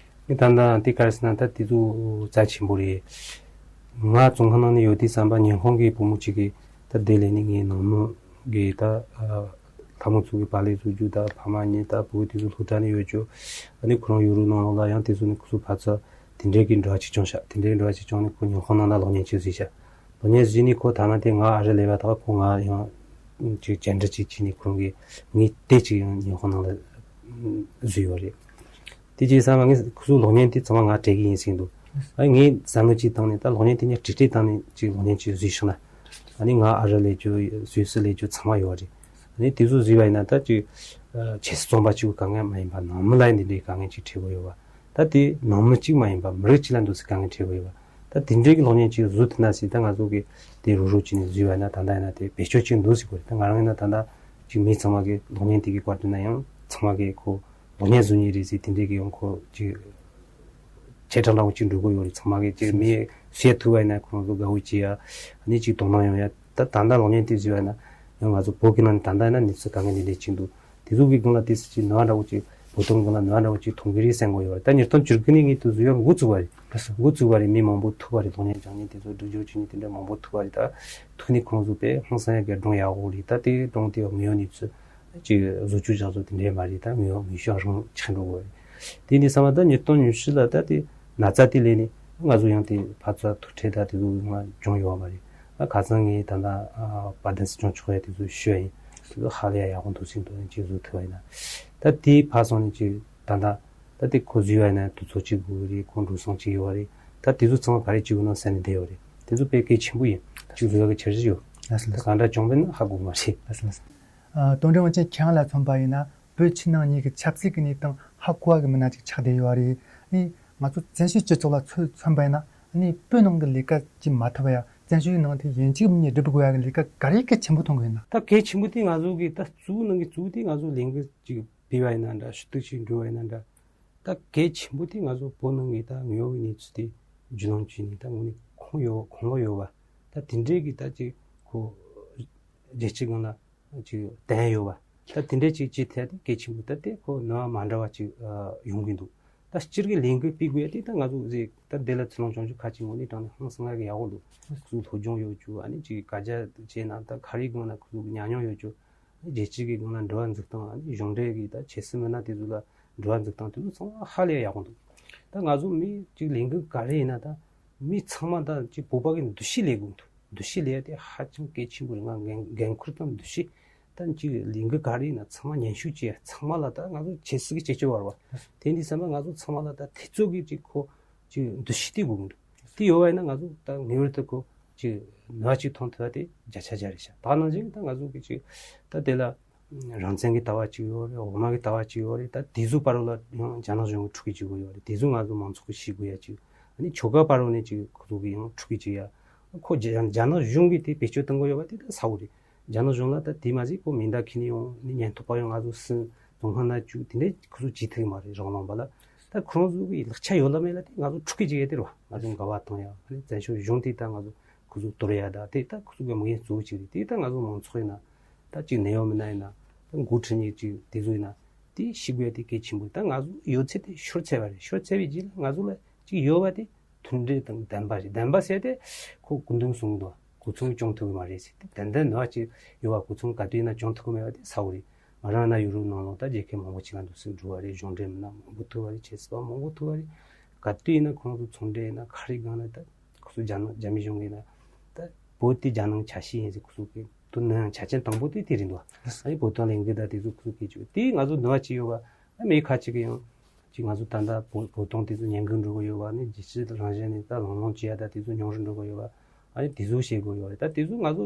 ངས་ད་ལྟ་འདི་ག་རེ་ཟེར་ན་ད་དེ་ཚོ་རྩ་ཆེན་པོ་རེད། ང་རྫོང་ཁ་ནང་ནས་ཡོད་དུས་ཙམ་པ་ཉི་ཧོང་གི་བུ་མོ་གཅིག་གིས་ད་དེ་ལས་ནི་ངའི་ནང་མི་གི་ད་ལྷ་མོ་ཚོ་གི་པར་ལས་བཟོ་རྒྱུ་ད་ཕ་མ་གཉིས་ད་བུ་དེ་ཚོ་སློབ་གྲྭ་ནས་ཡོད་རྒྱུ། ཨ་ནི་ཁོ་རང་ཡུ་རོབ་ནང་ལོགས་ལ་ཡང་དེ་ཚོ་ནི་ཁོ་ཚོ་ཕར་ཚུར་དེ་འདྲའི་གི་འབྲེལ་བ་ཅིག་བྱུང་ཤག་དེ་འདྲའི་འབྲེལ་བ་ཅིག་བྱུང་ནས་ཁོ་ཚོ་ཉི་ཧོང་ནང་ལ་གློག་བརྙན་ཅིག་བཟོས་ཤག་གློག་བརྙན་བཟོས་ནས་ཁོ་ཐ་ན་དེ་ང་ཨ་རི་སླེབས་པ་ད་ཁོ་ང་ཡང་ཅིག་བཅར་འདྲི་ཅིག་བྱས་ནས་ཁོ་རང་གི་ངའི་དེབ་ཅིག་ཡང་ཉི་ཧོང་ནང་ལ་བཟོས་ཡོད་རེད། དེ་རྗེས་ཚང་མ་ངས་ཁོ་ཚོའི་གློག་བརྙན་དེ་ཚང་མ་ང་སྤྲད་གི་ཡིན་ཟེར་གྱི་འདུག་ཨ་ངས་བསམ་བློ་ཅིག་བཏང་ནས་ད་གློག་བརྙན་དེ་ངས་བྲིས་བྲིས་བཏང་ནས་ཅིག་གློག་བརྙན་ཅིག་བཟོས་ཤག་ན། ཨ་ནི་ང་ཨ་རི་སླེབས་རྒྱུ་སུད་སི་སླེབས་རྒྱུ་ཚང་མ་ཡོད་རེད། ཨ་ནི་དེ་ཚོ་བཟོས་པ་ཡིན་ན་ད་ཅིག་ཆབ་སྲིད་བཙོན་པ་གཅིག་གི་དཀའ་ངལ་མ་ཡིན་པ་ནང་མི་ལ་ཡང་འདི་འདྲའི་དཀའ་ངལ་ཅིག་འཕྲད་གི་ཡོད་པ། ད་དེ་ནང་མི་གཅིག་མ་ཡིན་པ་མི་རིགས་གཅིག་ལ་འདུག་སེ་དཀའ་ངལ་འཕྲད་གི་ཡོད་པ། ད་དེ་འདྲའི་གི་གློག་བརྙན་ཅིག་བཟོ་ཐུབ་ན་ཟེར་ད་ང་ཚོ་གི་དེ་རུག་རུག་བྱས་ནས་བཟོས་པ་ཡིན་ན་ད་ལྟ་ཡིན་ན་དེ་བེད་སྤྱོད་ཅིག་འདུག་ཟེར་གི་རེད། ད་ང་རང་ཡིན་ན་ད་ལྟ་ཅིག་མི་ཚང་མ་གི་གློག་བརྙན་དེ་གི་སྐོར་དེ་ན་ཡང་ཚང་མ་གི་ཁོ་གློག་བརྙན་བཟོ་མཁན་རེད་ཟེར་དེ་འདྲའི་གི་ཡང་ཁོ་ཅིག་ཆེ་དྲགས་འདྲ་བོ་ཅིག་འགྲོ་གི་ཡོད་རེད། ཚང་མ་གི་ཅིག་མི་བཤད་ཐུབ་པ་ཡིན་ན་ཁོང་ཚོ་དགའ་བོ་བྱེད་ཡ། ཨ་ནི་ཅིག་དོ་སྣང་ཡོང་ཡ། ད་ད་ལྟ་གློག་བརྙན་དེ་བཟོས་པ་ཡིན་ན་ཡང་ང་ཚོ་བོད་ཀྱི་ནང་ནས་ད་ལྟ་ཡིན་ན་གནས་ཚུལ་དཀའ་ངལ་འདི་འདྲ་ཅིག་འདུག་དེ་ཚོ་གི་སྒང་ལ་དེ་ཚོ་ཅིག་ནུས་པ་འདྲ་བོ་ཅིག་བོད་དོན་སྒང་ལ་ནུས་པ་འདྲ་བོ་ཅིག་ཐོན་གི་རེད་བསམ་གི་ཡོད་རེད། ད་ཉིས་སྟོང་བཅུ་དགུ་ནས་ངས་དེ་བཟོ་ཡ་འགོ་བཙུགས་པ་རེད། འགོ་བཙུགས་པ་རེད། མི་མང་པོ་ཐུག་པ་རེད། གློག་བརྙན་སྦྱང་མཁན་དེ་ཚོ་སྒྲིག་སྦྱོར་བྱེད་མཁན་དེ་འདྲ་མང་པོ་ཐུག་པ་རེད། ད་ཐུག་ནས་ཁོང་ཚོ་དཔེ་ཧང་སང་ཡ་གི་སྒྲུང་ཡག་པོ་རེད། ད་དེ་སྒྲུང་དེ་ངོ་ཡོད་གནས་ཚུལ་ཅིག་བཟོ་བཅོས་རྒྱག་ཚུལ་དེ་འདྲས་མ་རེད། ད་ངོ་ངོ་ཤེས་རང་ཆགས་འགྲོ་གི་རེད། དེ་ནས་བསམ་པ་ད་ཉིས་སྟོང་ཉི་ཤུ་ལ་ད་དེ་ན་ཚ་དེ་ལས་ནས་ང་ཚོ་ཡང་དེ་ཕར་ཚུར་ཐུག་འཕྲད་ད་དེ་ཚོ་ང་སྦྱོང་ཡོད་པ་རེད། ཨ་ཁ་སང་ངས་ད་ལྟ་ཨ་དཔལ་ལྡན་སྲིད་སྐྱོང་མཆོག་ཡ་དེ་ཚོ་ཞུ་ཡ་ཡིན། དེ་ཚོ་ཧ་ལས་ཡ་ཡག་པོ་འདུག་ཟེར་འདུག་ཅིག་བཟོ་ཐུབ་པ་ཡིན་ན། ད་དེ་ཕར་སོང་ནས་ཅིག་ད་ལྟ་ད་དེ་ཁོ་བཟོས་པ་ཡིན་ན་དུས་ཚོད་གཅིག་དགོས་ཀྱི་རེད། ཁོ་འགྲོ་སོང་གཅིག་ཡོད་པ་རེད། ད་དེ་ཚོ་ཚང་མ་ག་རེ་བྱེད་དགོས་ན་བསམ་ནས་བསྡད་ཡོད་རེད། དེ་ཚོ་དཔེ་གལ་ཆེན་པོ་ཡིན། ཅིག་བཟོ་ཡ་གི་འཆར་གཞི་ཡོད། ལགས་སོ་ལགས་སོ། ད་ག་འདྲ་བྱུང་བ་ཡིན་ན་ཧ་གོ་མ་རེད། ལགས་སོ་ལགས་སོ། ཨ། དོན་འགྲེལ་དབང་ཆེན་ཁྱེད་རང་ལ་མཚོན་པ་ཡིན་ན་བོད་ཕྱི་ནང་གཉིས་ཀྱི་ཆབ་སྲིད་ཀྱི་གནས་སྟངས་ཧ་གོ་བ་གི་མི་སྣ་ཅིག་ཆགས་བསྡད་ཡོད་རེད། ཨ་ནི་ང་ཚོ་བཙན་བྱོལ་སྤྱི་ཚོགས་ལ་མཚོན་མཚོན་པ་ཡིན་ན་ཨ་ནི་བོད་ནང་གི་ལས་ཀ་ཅིག་མ་ཐུབ་པ་ཡ་བཙན་བྱོལ་གྱི་ནང་དེ་ཡིན་གཅིག་མིན་གཉིས་སྒྲུབ་དགོས་ཡ་གི་ལས་ཀ་ག་རེ་གལ་ཆེན་པོ་མཐོང་གི་ཡིན་ན། ད་གལ་ཆེན་པོ་དེ་ང་ཚོ་གི་ད་གཙོ་བོ་ནང་གི་གཙོ་བོ་དེ་ང་ཚོ་ལས་འགུལ་ཅིག་སྤེལ་བ་ཡིན་ན་འདྲ། ཞུ་གཏུག་ཅིག་འགྲོ་བ་ཡིན་ན་འདྲ། ད་གལ་ཆེན་པོ་དེ་ང་ཚོ་བོད་ནང་གི་ད་ངོ་བོའི་གནས་ཚུལ་དེ་བརྒྱུད་ལམ་བྱས་ནས་ད་དངོས་གནས་ཁུངས་ཡོད་ཁུངས་ལུང་ཡོད་པ། ད་དེ་འདྲའི་གི་ད་ཅིག་ཁོ་རྒྱལ་སྤྱིའི་སྒང་ལ་ཅིག་བསྟན་ཡོད་པ། ད་དེ་འདྲའི་ཅིག་བྱེད་ཐུབ་ཡ་དེ་གལ་ཆེན་པོ། ད་དེ་ཁོ་ནུས་པ་མ་འདྲ་བ་ཅིག་ཡོང་གི་འདུག་ད་སྤྱིར་གྱི་ལས་འགུལ་སྤེལ་དགོས་ཡ་དེ་ད་ང་ཚོ་ཟེ་ད་དེ་ལ་ཚུར་ལོང་བྱུང་རྒྱུ་ཁ་ཅིག་ངོ་ནས་དྲང་ནས་ཧང་སང་ང་གི་ཡག་པོ་འདུག་ཁོ་ཚོ་སློབ་སྦྱོང་ཡོད་རྒྱུ། ཨ་ནི་ཅིག་བཀའ་རྒྱ་བྱས་ན་ད་ག་རེའི་སྒང་ན་ཁོ་ཚོ་གི་ཉམས་མྱོང་ཡོད་རྒྱུ། རྒྱལ་སྤྱི་གི་སྒང་ལ་འབྲེལ་བ་འཛུགས་སྟངས། ཨ་ནི་གཞུང་འབྲེལ་གྱི་ད་ཆབ་སྲིད་མི་སྣ་དེ་ཚོ་ལ་འབྲེལ་བ་འཛུགས་སྟངས་དེ་ཚོ་ཚང་མ་ཧ་ལས་ཡག་པོ་འདུག་ད་ང་ཚོ་མི་གཅིག་ལས་འགུལ་ག་རེ་ཡིན་ན་ད་མི་ཚང་མ་ད་གཅིག་བོད་པ་གི་འདུ་ཤེས་ལས་དགོས་འདུག་འདུ་ཤེས་ལས་ཡ་དེ་ཧ་ཅང་གལ་ཆེན་པོ་རེད། ང་འགན་འགན་ཁུར་དང་འདུ་ཤེས། ད་གཅིག་ལས་འགུལ་ག་རེ་ཡིན་ན་ཚང་མ་ཉན་ཤུགས་བྱེད་ཡ། ཚང་མ་ལ་ད་ང་ཚོ་ཆབ་སྲིད་ཀྱི་བྱེད་སྤྱོད་བར་བ་དེ་འདི་བསམ་པ་ང་ཚོ་ཚང་མ་ལ་ད་དེ་ཚོ་གི་གཅིག་ཁོ་ཅིག་འདུ་ཤེས་དེ་དགོས་ཀྱི་འདུག་དེ་ཡོད་པ་ཡིན་ན་ང་ཚོ་ད་ངེས་པར་དུ་ཁོ་ཅིག་ནུས་པ་ཅིག་ཐོན་ཐུབ་པ་དེ་བརྒྱ་ཆ་བརྒྱ་རེད་ཤག་ད་ནང་བཞིན་ད་ང་ཚོ་གི་ཅིག་ད་དེ་ལ་རང་བཙན་གྱི་ལྟ་བ་ཅིག་ཡོད་རེད། འོག་མ་གི་ལྟ་བ་ཅིག་ཡོད་རེད། ད་དེ་ཚོ་བར་ལ་ཡང་རྒྱ་ནག་གཞུང་གིས་འཁྲུག་གི་བྱེད་ཀྱི་ཡོད་རེད། དེ་ཚོ་ང་ཚོ་མང་ཚོགས་ཀྱིས་ཤེས་དགོས་ཡ་ཅིག་ཨ་ནི་ཆོལ་ཁ་བར་ལ་ནས་ཅིག་ཁོ་ཚོ་གི་ཡང་འཁྲུག་གི་བྱེད་ཡ། ཁོ་རྒྱ་རྒྱ་ནག་གཞུང་གིས་དེ་བེད་སྤྱོད་གཏོང་གི་ཡོད་པ་དེ་ད་གསལ་བོ་རེད། རྒྱ་ནག་གཞུང་ལ་ད་དེ་མ་ཟད་ཁོ་མེ་མདའ་ཁྱེར་ནས་ཡོང་ནས་ཉེན་རྟོག་པ་ཡང་ང་ཚོ་སྲིད་རྫོང་ཁ་ན་བཅུག་དེ་འདྲའི་ཁོ་ཚོ་བྱེད་ཐུབ་ཀྱི་མ་རེད། རང་དབང་པ་ལ་ད་ཁོ་རང་ཚོ་གི་ལག་ཆ་ཡོད་ལ་མེད་ལ་དེ་ང་ཚོ་འཁྲུག་གི་བྱེད་ཡ་དེ་རེད་བ། ང་ཚོ་འགལ་བ་གཏོང་ཡ། ཨ་ནི་བཙན་བྱོལ་གཞུང་དེ་ད་ང་ཚོ་ཁོ་ཚོ་གཏོར་ཡ་ད་དེ་ད་ཁོ་ཚོ་གི་དམིགས་ཡུལ་གཙོ་བོ་གཅིག་རེད། དེ་ད་ང་ཚོ་མང་ཚོགས་ཡིན་ན་ད་གཅིག་ནད་གཡོག་མི་སྣ་ཡིན་ན་ད་འགོ་ཁྲིད་མཁན་གཅིག་དེ་ཚོ་ཡིན་ན་དེ་ཤེས་དགོས་ཡ་དེ་གལ་ཆེན་པོ་རེད། ད་ང་ཚོ་ཡོད་ཚད་དེ་ཤོར་ཚར་བ་རེད། ཤོར་ཚར་བའི་རྗེས་ལ་ང་ཚོ་ལ་གཅིག་ཡོད་པ་དེ་མཐུན་སྒྲིལ་དང་ལྡན་པ་རེད། ལྡན་པ་ཟེར་དེ་ཁོ་སྐུ་མདུན་གསུང་གི་འདུག་གོ་མཚོན་སྐྱོང་ཐུབ་ཀྱི་མ་རེད་ཟེར་དེ་ཏན་ཏན་ནུས་པ་ཅིག་ཡོད་པ། གོ་མཚོན་ག་དུས་ཡིན་ན་སྐྱོང་ཐུབ་ཀྱི་མེད་པ་དེ་གསལ་བོ་རེད། ང་རང་ན་ཡུ་རོབ་ནང་ལོགས་ད་རྒྱལ་ཁབ་མང་པོ་ཅིག་ལ་འདུག་སེ་འགྲོ་བ་རེད། གཞུང་འབྲེལ་མི་སྣ་མང་པོ་ཐུག་པ་རེད། ཆེད་སྲིད་པ་མང་པོ་ཐུག་པ་རེད། ག་དུས་ཡིན་ན་ཁོང་ཚོ་ཚོང་འབྲེལ་ཡིན་ན་ག་རེ་སྒང་ན་ད་ཁོ་ཚོ་རྒྱ་ནག་རྒྱ་མི་གཞུང་གིས་ན་ད་བོད་དེ་རྒྱ་ནག་ཆ་ཤས་ཡིན་ཟེར་ཁོ་ཚོ་གི་དོན་ནང་ཆ་རྐྱེན་དང་པོ་དེ་དེ་རེད་འདུག་ཨ་ནི་བོད་དོན་ལས་འགུལ་ད་དེ་ཚོ་ཁོ་ཚོ་གིས་བྱས་དེ་ང་ཚོ་འདུན་པ་ཅིག་ཡོད་པ། ཨ་མི་ཁ་ཅིག་གིས་ཡང་ཅིག་ང་ཚོ་ད་ལྟ་བོད་བོད་དོན་དེ་ཚོ་ཉེན་ཁར་འགྲོ་གི་ཡོད་པ། ཨ་ནི་རྒྱལ་སྤྱི་རང་བཞིན་ནས་ད་ལང་ལོང་བྱེད་ཡ་ད་དེ་ཚོ་ཉུང་རུ་འགྲོ་གི་ཡོད་པ། ཨ་ནི་དེ་ཚོ་བཤད་དགོས་ཡོད་རེད། ད་དེ་ཚོ་ང་ཚོ་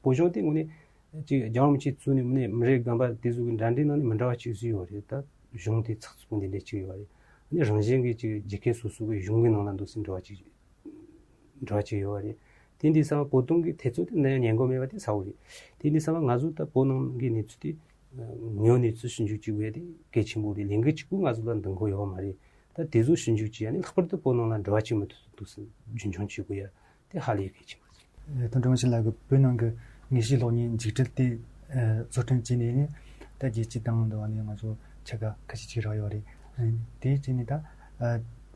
བོད་གཞུང་དེ་དངོས་གནས་ཅིག་རྒྱལ་བ་རིན་པོ་ཆེ་གཙོས་ནས་དངོས་གནས་མི་རིགས་རྒན་པ་དེ་ཚོ་གི་འདྲ་འདྲའི་ནང་ནས་མི་འདྲ་བ་ཅིག་བཟོས་ཡོད་རེད། ད་གཞུང་དེ་ཚགས་ཚུད་པོ་འདི་འདྲ་ཅིག་ཡོད་རེད། ཨ་ནི་རང་བཞིན་གྱིས་ཅིག་རྒྱལ་ཁབ་སོ་སོ་གི་གཞུང་གི་ནང་ལ་འདུག་སེ་འབྲེལ་བ་ཅིག་འབྲེལ་བ་ཅིག་ཡོད་པ་རེད། དེ་འདི་ཚང་མ་བོད་དོན་གྱི་འཐབ་རྩོད་དེ་ནམ་ཡང་ཉན་གོ་མེད་པ་དེ་གསལ་པོ་རེད། དེ་འདི་ཚང་མ་ང་ཚོ་ད་བོད་ནང་གི་གནས་ཚུལ་དེ་ངོ་། གནས་ཚུལ་ཞིབ་འཇུག་ཅིག་དགོས་ཡ་དེ་གལ་ཆེན་པོ་རེད། ལས་འགུལ་གཅིག་པུ་ང་ཚོ་ལ་འདང་གོ་ཡོད་པ་མ་རེད། ད་དེ་ཚོ་ཞིབ་འཇུག་བྱས་ཡ་ནི་ལྷག་པར་དུ་བོད་ནང་ལ་འབྲེལ་བ་བྱེད་མི་ཐུབ་འདུག་སེ་རྒྱུན་འཁྱོངས་བྱེད་དགོས་ཡ་དེ་ཧ་ལས་གལ་ཆེན་པོ་རེད། ད་འགྲོ་བཞིན་ལ་གི་བོད་ནང་གི་དངོས་གཞིའི་གློག་བརྙན་མཇུག་སྒྲིལ་དེ་བཟོ་སྐྲུན་བྱས་ནས་ནི་ད་རྒྱལ་སྤྱི་དང་འདི་བ་ནས་ང་ཚོ་ཆ་ག་ཁ་ཤས་ཅིག་རག་ཡོད་རེད། དེ་བྱས་ནས་ད་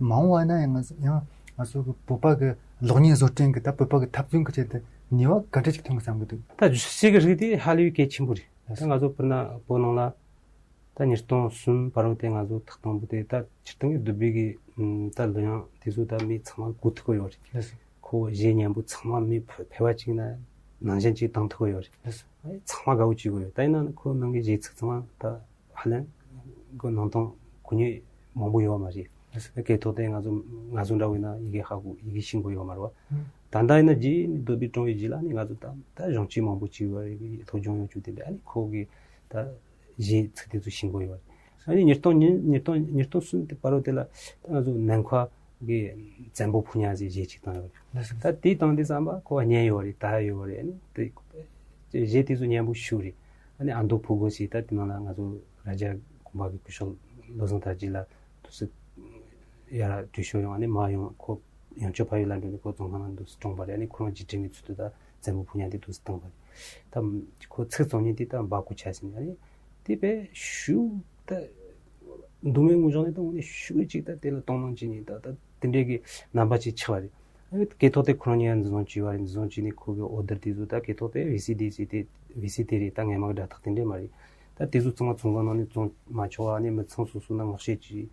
མ་འོངས་པ་ན་ཡང་ང་ཚོ་ཡང་ང་ཚོ་གི་བོད་པ་གི་གློག་བརྙན་བཟོ་སྐྲུན་གི་ད་བོད་པ་གི་འཐབ་རྩོད་གི་ཆེད་དུ་ནུས་པ་ག་འདྲ་ཅིག་ཐོན་གི་བསམ་གི་འདུག་ད་བཞུགས་སའི་གི་རིགས་དེ་ཧ་ལས་པའི་གལ་ཆེན་པོ་རེད། ད་ང་ཚོ་དཔེར་ན་བོད་ནང་ལ་ད་ཉིས་སྟོང་གསུམ་བར་དུ་དེ་ང་ཚོ་ཐོག་དང་པོ་དེ་ད་སྤྱིར་བཏང་གི་བདུད་བྷེ་གི་ད་ལོ་ཡང་དེ་ཚོ་ད་མི་ཚང་མ་གོ་ཐུབ་གི་ཡོད་རེད། ཁོ་གཞས་སྙན་པོ་ཚང་མ་མི་ཕལ་བ་ཅིག་ན་ནང་བཞིན་ཅིག་བཏང་ཐུབ་གི་ཡོད་རེད། ཚང་མ་དགའ་བོ་བྱེད་གི་ཡོད། ད་ཡིན་ན་ཁོ་ནང་གི་གཞས་ཚིག་ཚང་མ་ད་ཧ་ལམ་གི་ནང་དོན་གོ་མྱོང་མང་པོ་ཡོད་མ་རེད། སྐད་ཐོག་དེ་ང་ཚོ་ང་ཚོ་འདྲ་བོ་ཡིན་ན་ཡི་གེ་ཧ་གོ་ཡི་གེ་ཤེས་དགོས་ཡོད་མ་རེད་བ། ད་ལྟ་ཡིན་ན་རྗེས་ནི་བདུད་བྷེ་བཀྲོངས་པའི་རྗེས་ལ་ནི་ང་ཚོ་ད་ད་གཞུང་ཆེན་མང་པོ་བྱས་པ་རེད། སློབ་སྦྱོང་ཡོང་རྒྱུ་དེ་འདྲ། ཨ་ནི་ཁོ་གི་ད་གཞས་ཚིག་དེ་ཚོ་ཤེས་དགོས་ཡོད་རེད། ཨ་ནི་ཉིས་སྟོང་ཉིས་ཉིས་སྟོང་ཉིས་སྟོང་གསུམ་དེ་བར་དུ་དེ་ལ་ད་ང་ཚོ་ནམ་མཁའ་གི་བཙན་པོ་ཕོ་ཉ་ཟེར་གཞས་ཅིག་བཏང་ཡོད་རེད། ད་དེ་བཏང་དུས་ཙམ་པ་ཁོ་བ་ཉན་ཡོད་རེད། ད་ཡོད་རེད། ཨ་ནི་དེ་གཞས་དེ་ཚོ་སྙན་པོ་ཤོས་རེད། ཨ་ནི་ཨ་མདོ་ཕོ་རྒོད་ཟེར་ད་དེ་ནང་ལ་ང་ཚོ་རྭ་རྒྱ་དགོན་པ་གི་སྐུ་ཞབས་བློ་བཟང་དར་རྒྱས་ལ་དུ་སི་ཡར་བྲོས་བྱོལ་ཡོང་། ཨ་ནི་མ་ཡོང་ཁོ་ཡང་བསྐྱར་ཕ་ཡུལ་ལ་འགྲོ་ནས་ཁོ་བཙོན་ཁང་ནང་དུ་སི་བཀྲོངས་པ་རེད། ཨ་ནི་ཁོ་རང་རྗེས་དྲན་གྱི་ཚུལ་དུ་ད་བཙན་པོ་ཕོ་ཉ་དེ་དུ་སི་བཏང་པ་རེད། ད་ཁོ་ཚིག་རྩོམ་མཁན་དེ་ད་འབའ་ཁོ་ཆ་ཟིན། ཨ་ནི་དེ་བས་ཤུགས་ད་འདུག་མེད་ངོས་བཞག་ནས་ད་དངོས་གནས་ཤུགས་ཅིག་ད་དེ་ལ་གཏོང་སྣང་བྱེད་ནས་ད་ད་དེ་འདྲའི་གི་རྣམ་པ་ཅིག་ཆགས་པ་རེད། ཨ་ནི་སྐད་ཐོག་དེ་ཁོ་རང་ཉིད་ཡང་འཛིན་བཟུང་བྱས་པ་རེད། འཛིན་བཟུང་བྱས་ནས་ཁོ་གི་ཨོ་ཌར་དེ་ཚོ་ད་སྐད་ཐོག་དེ་བི་སི་ཌི་ཟེར་དེ་བི་སི་དེ་རེད། ད་སྔས་མ་གི་སྒྲ་ཐག་དེ་འདྲས་མ་རེད། ད་དེ་ཚོ་ཚང་མ་ཚོང་ཁང་ནང་ནས་བཙོང་མ་ཆོག་པ། ཨ་ནི་མི་ཚང་སོ་སོ་ན་ངག་བཤད་ཀྱི་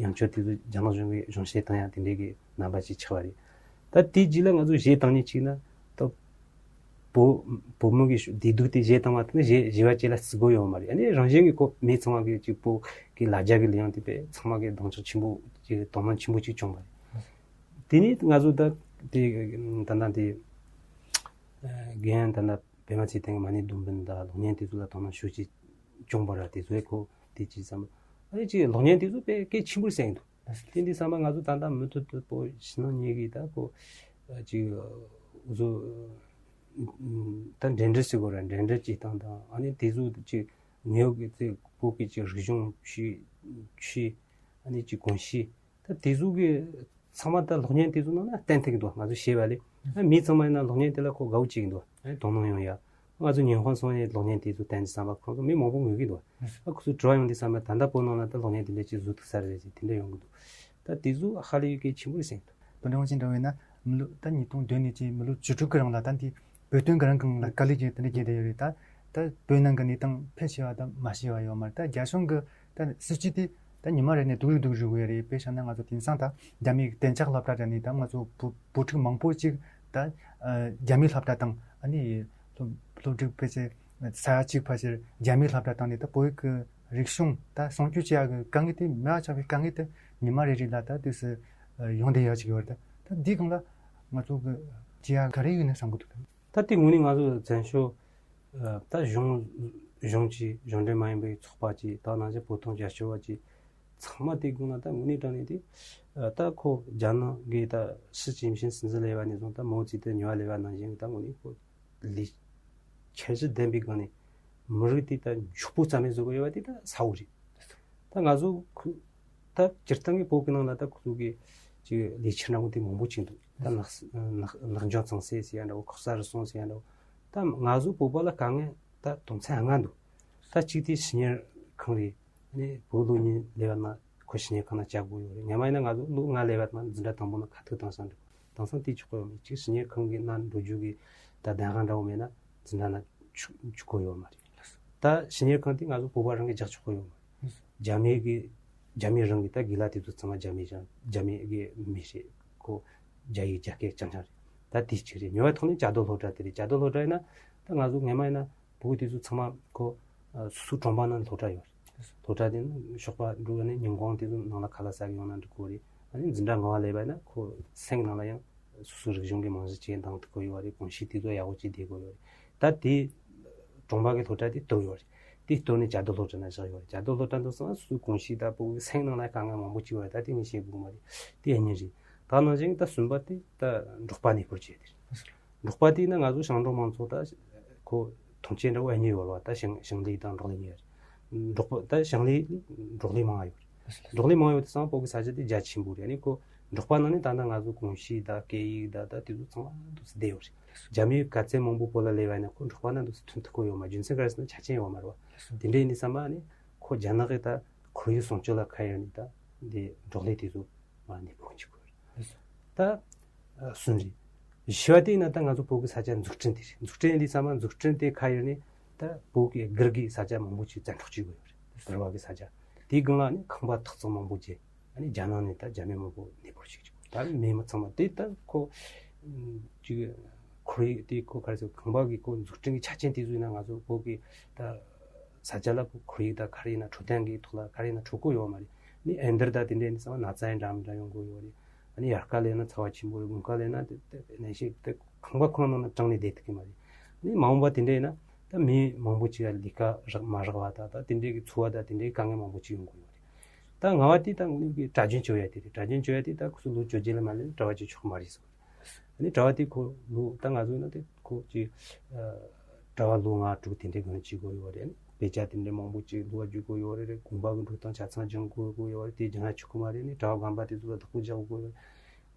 ཡང་ཆོག་དེ་ཚོ་རྒྱ་ནག་གཞུང་གི་གཞུང་བཤད་བཏང་ཡང་དེ་འདྲས་གི་རྣམ་པ་ཅིག་ཆགས་པ་རེད། ད་དེའི་རྗེས་ལ་ང་ཚོ་གཞས་བཏང་ཉིན་གཅིག་ན་ད་བོད་བོད་མི་གི་བདེ་སྡུག་དེ་གཞས་བཏང་བ་དེ་ནི་གཞས་གཞས་པ་ཅིག་ལ་བརྩི་དགོས་ཡོད་མ་རེད། ཨ་ནི་རང་བཞིན་གི་ཁོ་མི་ཚང་མ་གི་གཅིག་པོ་གི་ལ་རྒྱ་གི་ལེའུ་དེ་བས་ཚང་མ་གི་སྡང་ཆགས་ཆེན་པོ་ཅིག་དོ་སྣང་ཆེན་པོ་ཅིག་བྱུང་བ་རེད། དེ་ནས་ང་ཚོ་ད་དེ་ད་ལྟ་དེ་རྒན་ད་ལྟ་པད་མ་ཚེ་བརྟན་གྱི་མ་ཎི་སྡོམ་འབུལ་དང་གློག་བརྙན་དེ་ཚོ་ལ་དོ་སྣང་ཤུགས་ཆེ་བྱུང་བ་ར། དེ་ཚོའི་ཁོ་དེ་ཅི་བསམ་ཨ་ནི་ཅིག་གློག་བརྙན་དེ་ཚོ་དཔེ་གལ་ཆེན་པོར་གསལ་འདུག་དེ་འདི་བསམ་པ་ང་ཚོ་ད་ལྟ་མུ་མཐུད་དུ་པོ་ཕྱི་ནང་གཉིས་ཀྱི་ད་ཁོ་ཅིག་འུ་ཚོ་ད་འབྲེལ་འདྲིས་ཟེར་དགོས་ར། འབྲེལ་འདྲིས་ཅིག་བཏང་དང་ཨ་ནི་དེ་ཚོ་ཅིག་ངེད་ཀྱི་ཚེ་བོད་ཀྱི་ཅིག་རིག་གཞུང་ཆོས་ཆོས་ཨ་ནི་ཅིག་གོམས་གཤིས། ད་དེ་ཚོ་གི་ཚང་མ་ད་གློག་བརྙན་དེ་ཚོ་ནང་ན་བསྟན་ཐུབ་ཀྱི་འདུག་ང་ཚོ་ཤེས་པ་ལས། ཨ་མི་ཚང་མ་ཡིན་ན་གློག་བརྙན་དེ་ལ་ཁོ་དགའ་བོ་བྱེད་ཀྱི་འདུག་ཨ་དོ་སྣང་ཡོང་ཡ། ང་ཚོ་ཉི་ཧོང་སོང་ནས་གློག་བརྙན་དེ་ཚོ་བསྟན་བསམ་པ་ཁོང་ཚོ་མི་མང་པོ་ངུ་གི་འདུག་ཨ་ཁོ་ཚོ་དྲི་བ་ཡོང་དུས་བསམ་པ་ད་ལྟ་བོད་ནང་ལ་ད་གློག་བརྙན་དེ་འདྲ་ཅིག་བཟོ་ཐུབ་ས་རེད་ཅེས་དེ་འདྲ་ཡོང་གི་འདུག་ད་དེ་ཚོ་ཧ་ལས་ཡོད་གལ་ཆེན་པོ་རེད་བསམ་གྱི་འདུག་དོན་དག་ཅིག་འདྲ་བས་ན་མི་ལོ་ད་ཉིས་སྟོང་བདུན་ནས་ཅིག་མི་ལོ་བཅུ་དྲུག་གི་རིང་ལ་ད་འདི་བོད་དོན་གྱི་རང་གི་ངང་ལ་དཀའ་ལས་ཀྱི་དེ་འདྲ་བརྒྱབ་བསྡད་ཡོད་རེད། ད་ད་བོད་ནང་གི་གནས་སྟངས་ཕལ་ཆེ་བ་ད་མ་ཤེས་པ་ཡོད་མ་རེད། ད་རྒྱ་གཞུང་གི་ད་སྲིད་ཇུས་དེ་ད་ཉི་མ་རེ་ནས་སྡུག་རུ་སྡུག་རུ་འགྲོ་གི་ཡོད་རེད། དཔེ་བཞག་ན་ང་ཚོ་དེང་སང་ད་རྒྱ་མིའི་གཏན་འཇགས་སློབ་གྲྭ་རེ་ནས་ད་ང་ཚོ་བོད་བོད་ཕྲུག་མང་པོ་ཅིག་ད་རྒྱ་མིའི་སློབ་གྲྭ་དང་ཨ་ནི་སློབ་སློབ་ཕྲུག་ཕལ་ཆེར་ས་ཡ་གཅིག་ཕལ་ཆེར་རྒྱ་མིའི་སློབ་གྲྭ་བཏང་ནས་ད་བོད་ཀྱི་རིག་གཞུང་ད་སྲུང་སྐྱོབ་བྱེད་ཡག་གི་དཀའ་ངལ་དེ་མེད་པ་ཆགས་པའི་དཀའ་ངལ་དེ་ཉི་མ་རེ་རེ་ལ་ད་དུས་སུ་ཡོང་བསྡད་ཡག་ཅིག་ཡོད་རེད། ད་འདིའི་སྒང་ལ་ང་ཚོ་གི་བྱེད་ཡག་ག་རེ་ཡོད་ན་བསམ་གི་འདུག་ད་དེ་ངོས་ནས་ང་ཚོ་བཙན་བྱོལ་ད་གཞུང་གཞུང་གཅིག་གཞུང་འབྲེལ་མ་ཡིན་པའི་ཚོགས་པ་གཅིག་ད་ནང་བཞིན་བོད་དོན་རྒྱབ་སྐྱོར་བ་གཅིག་ཚང་མ་དེ་སྒང་ལ་ད་དངོས་གནས་དྲང་གནས་དེ་ད་ཁོ་རྒྱ་ནག་གི་ད་ཞི་ཅིན་ཕིང་སྲིད་འཛིན་ལས་པ་ནས་བཟུང་ད་མའོ་ཙེ་ཏུང་ཉི་མ་ལས་པ་ནང་བཞིན་ད་དངོས་གནས་ཁོ་ལས་འཆར་གཞི་ལྡན་པའི་སྒང་ནས་མི་རིགས་དེ་ད་འཇུག་པོ་རྩ་མེད་བཟོ་གི་ཡོད་པ་དེ་ད་གསལ་པོ་རེད། ད་ང་ཚོ་ཁུ་ད་སྤྱིར་བཏང་གི་བོད་ཀྱི་ནང་ལ་ད་ཁོ་ཚོ་གི་ཅིག་ལས་འཆར་འདྲ་བོ་དེ་མང་པོ་ཅིག་འདུག་ད་ནག་ནག་ནག་འཇོམས་གཙང་སེལ་ཟེར་ཡ་འདྲ་བོ་ཁོག་ས་རུ་སོང་ཟེར་ཡ་འདྲ་བོ། ད་ང་ཚོ་བོད་པ་ལ་དཀའ་ངལ་ད་དོན་ཚན་ལྔ་འདུག་ད་གཅིག་དེ་ཞི་གཉེར་ཁང་རེད། ནས་བོད་ལོ་ཉིན་ལས་པ་ན་ཁོ་ཞི་གཉེར་ཁང་ན་བཅར་དགོས་ཡོད་རེད། ཉི་མ་ཡིན་ན་ང་ཚོ་ལོ་ལྔ་ལས་པ་ན་འཛིན་གྲྭ་དང་པོ་ན་ཁ་ཐུག་དེང་སང་འགྲིག་དེང་སང་དེ་ཆོག་གི་ཡོད་མེད་ཅིག་ཞི་གཉེར་ཁང་གི་ནང་འགྲོ་རྒྱུ་གི་ད་གདན་ཁ་འདྲ་བོ་མེད་ན་འཛིན་གྲྭ་ན་ཆུག་ཆུག་གི་ཡོད་མ་རེད། ད་ཞིང་ཉར་ཁང་དེ་ང་ཚོ་བོད་པ་རང་གིས་རྒྱག་ཆོག་གི་ཡོད་མ་རེད། རྒྱ་མི་གི་རྒྱ་མི་རང་གི་ད་གི་ལ་དེ་ཚོ་ཚང་མ་རྒྱ་མི་རང་རྒྱ་མི་གི་མི་རེད། ཁོ་རྒྱ་ཡིག་རྒྱ་སྐད་རྐྱང་རྐྱང་རེད། ད་དེ་གཅིག་རེད། ཉོ་བའི་ཐོག་ནས་བཅའ་སྡོད་སློབ་གྲྭ་དེ་རེད། བཅའ་སྡོད་སློབ་གྲྭ་ཡིན་ན་ད་ང་ཚོ་སྔོན་མ་ཡིན་ན་བོད་དེ་ཚོ་ཚང་མ་ཁོ་ཨ་སོ་སོའི་གྲོང་པ་ནང་སློབ་གྲྭ་ཡོད་རེད། སློབ་གྲྭ་དེ་ནི་ཞོགས་པ་འགྲོ་ནས་ཉིན་གུང་དེ་ཚོ་ནང་ལ་ཁ་ལག་ཟ་གི་ཡོང་ན་འགྲིག་གི་རེད། ཨ་ནི་འཛིན་གྲྭ་ལྔ་པ་སླེབས་པ་ཡིན་ན་ཁོ་སེམས་ནང་ལ་ཡང་སོ་སོའི་རིག་གཞུང་གི་རྨང་གཞི་ཅིག་འདང་ཐུབ་ཀྱི་ཡོད་རེད། གོམས་གཤིས་དེ་ཚོ་ཡག་པོ་ཅིག་བསྡད་ཀྱི་ཡོད་རེད། ད་དེ་གྲོང་པ་གི་སློབ་གྲྭ་དེ་གཏོར་ཡོད་རེད། དེ་གཏོར་ནས་བཅའ་སྡོད་སློབ་གྲྭ་ནང་བཞག་ཡོད་རེད། བཅའ་སྡོད་སློབ་གྲྭ་འདི་ཚང་མ་སོ་སོའི་གོམས་གཤིས་ལྟ་བུ་སེམས་ནང་ལ་དཀའ་ངལ་མང་པོ་ཅིག་ཡོད་རེད། ད་དེ་ངས་བཤད་དགོས་མ་རེད། དེ་གཉིས་རེད། ད་ནང་བཞིན་ད་གསུམ་པ་དེ་ད་འབྲོག་པ་གནས་སྤོར་བྱས་ཏེ་རེད། འབྲོག་པ་དེ་ན་ང་ཚོ་ཞིང་འབྲོག་མང་ཚོགས་ད་ཁོ་ཐོན་སྐྱེད་འདྲ་བོ་གཉིས་ཡོད་རེད་བ། ད་ཞིང་ཞིང་ལས་དང་འབྲོག་ལས་གཉིས་རེད། འབྲོག་པ་ད་ཞིང་ལས་འབྲོག་ལས་མང་ཡོད་རེད། འབྲོག་ལས་མང་ཡོད་དེ་ཚང་མ་བོད་ཀྱི་ས་ཆ་དེ་རྒྱ་ཆེན་པོ་རེད། ཨ་ནི་ཁོ་འབྲོག་པ་ནང་ནས་ད་ལྟ་ང་ཚོ་གོམས་གཤིས་དང་སྐད་ཡིག་དང་ད་དེ་ཚོ་ཚང་མ་འདུག་སེ་བསྡད་ཡོད་རེད། རྒྱ་མིའི་ག་ཚད་མང་པོ་བོད་ལ་སླེབས་པ་ཡིན་ན་ཁོ་འབྲོག་པ་ནང་འདུག་སེ་ཐོན་ཐུབ་ཀྱི་ཡོད་མ་རེད། རྒྱུ་མཚན་ག་རེ་ཟེར་ན་ཆ་རྐྱེན་ཡོད་མ་རེད་བ། དེ་འདྲ་ཡིན་དུས་ཙམ་པ་ཨ་ནི་ཁོ་རྒྱ་ནག་གི་ད་ཁོར་ཡུག་སྲུང་སྐྱོབ་ལ་ཁ་གཡར་ནས་ད་འདི་འབྲོག་ལས་དེ་ཚོ་མ་གནས་སྤོ་གི་འཇུག་གི་ཡོད་རེད། ད་ཨ་གསུམ་རེད། བཞི་བ་དེ་ཡིན་ན་ད་ང་ཚོ་བོད་ཀྱི་ས་ཆ་འཛུགས་སྐྲུན་དེ་རེད། འཛུགས་སྐྲུན་ཡིན་དུས་ཙམ་པ་འཛུགས་སྐྲུན་དེ་ཁ་གཡར་ནས་ད་བོད་ཀྱི་སྒེར་གྱི་ས་ཆ་མང་པོ་ཅིག་བཙན་འཕྲོག་བྱེད་དགོས་ཡོད་རེད། སྒེར་བ་གི་ས་ཆ་དེའི་སྒང་ལ་ནི་ཁང་པ་ཐོག་བརྩེགས་མང་པོ་བྱས། ཨ་ནི་རྒྱ་ནག་ནས་ད་རྒྱ་མི་མང་པོ་གནས་སྤོར་བྱེད་ཀྱི་ད་མི་མི་ཚང་མ་དེ་ད་ཁོ་ཅིག་ཁོར་ཡུག་དེ་ཁོ་ག་རེ་ཟེར་ཁང་པ་གི་ཁོ་འཛུགས་སྐྲུན་གྱི་ཆ་རྐྱེན་དེ་ཚོ་ཡིན་ན་ང་ཚོ་བོད་ཀྱི་ད་ས་ཆ་ལ་ཁོ་ཁོར་ཡུག་ད་ག་རེ་ཡིན་ན་འཕྲོད་བསྟེན་གྱི་ཐོག་ལ་ག་རེ་ཡིན་ན་འཕྲོད་གོ་ཡོད་མ་རེད། ནི་ཨེ་འདིར་ད་དེ་འདྲ་ཡིན་ཙང་ན་ཚ་ཡང་འདྲ་མི་འདྲ་ཡོང་གོ་ཡོད་རེད། ཨ་ནི་དབྱར་ཁ་ལས་ན་ཚ་བ་ཆེན་པོ་རེད། དགུན་ཁ་ལས་ན་དེ་དེ་ནད་གཞི་དེ་ཁང་པ་ཁོ་ན་ནང་ན་གྲང་ནས་བསྡད་ཐུབ་ཀྱི་མ་རེད། ནི་མ་འོངས་པ་དེ་འདྲ་ཡིན་ན་ད་མི་མང་པོ་ཅིག་ལས་ཀ་རག་མ་རག་བ་ད་ད་དེ་འདྲའི་གི་འཚོ་བ་ད་དེ་འདྲའི་དཀའ་ངལ་མང་པོ་ཅིག་ཡོང་གོ་ཡོད་རེད། ད་ང་བ་དེ་ད་ངོས་ཀྱི་གྲྭ་རྒྱུན་ཅོ་ཡ་དེ་རེད། གྲྭ་རྒྱུན་ཅོ་ཡ་དེ་ད་ཁོ་ཚོ་ལོ་བཅོ་བརྒྱད་ལ་མ་སླེབས་གྲྭ་བ་ཅིག་ཆོག་གི་མ་རེད་ཟེར། ཨ་ནི་གྲྭ་བ་དེ་ཁོ་ལོ་ད་ང་ཚོ་ཡིན་ན་དེ་ཁོ་ཅིག་ཨ་གྲྭ་བ་ལོ་ལྔ་དྲུག་དེ་འདྲའི་སྒང་བྱེད་དགོས་ཡོད་རེད། ཨ་ནི་དཔེ་ཆ་དེ་འདྲའི་མང་པོ་ཅིག་ལོ་བ་བརྒྱུད་དགོས་ཡོད་རེད། དགོན་པ་གི་འགྲོ་སྟངས་ཆ་ཚང་སྦྱང་དགོས་ཡོད་རེད། དེ་སྦྱང་ཡ་ཆོག་གི་མ་རེད། ཨ་ནི་གྲྭ་བ་རྒན་པ་དེ་ཚོ་ལ་བདག་པོ་རྒྱག་དགོས་ཡོད་རེད།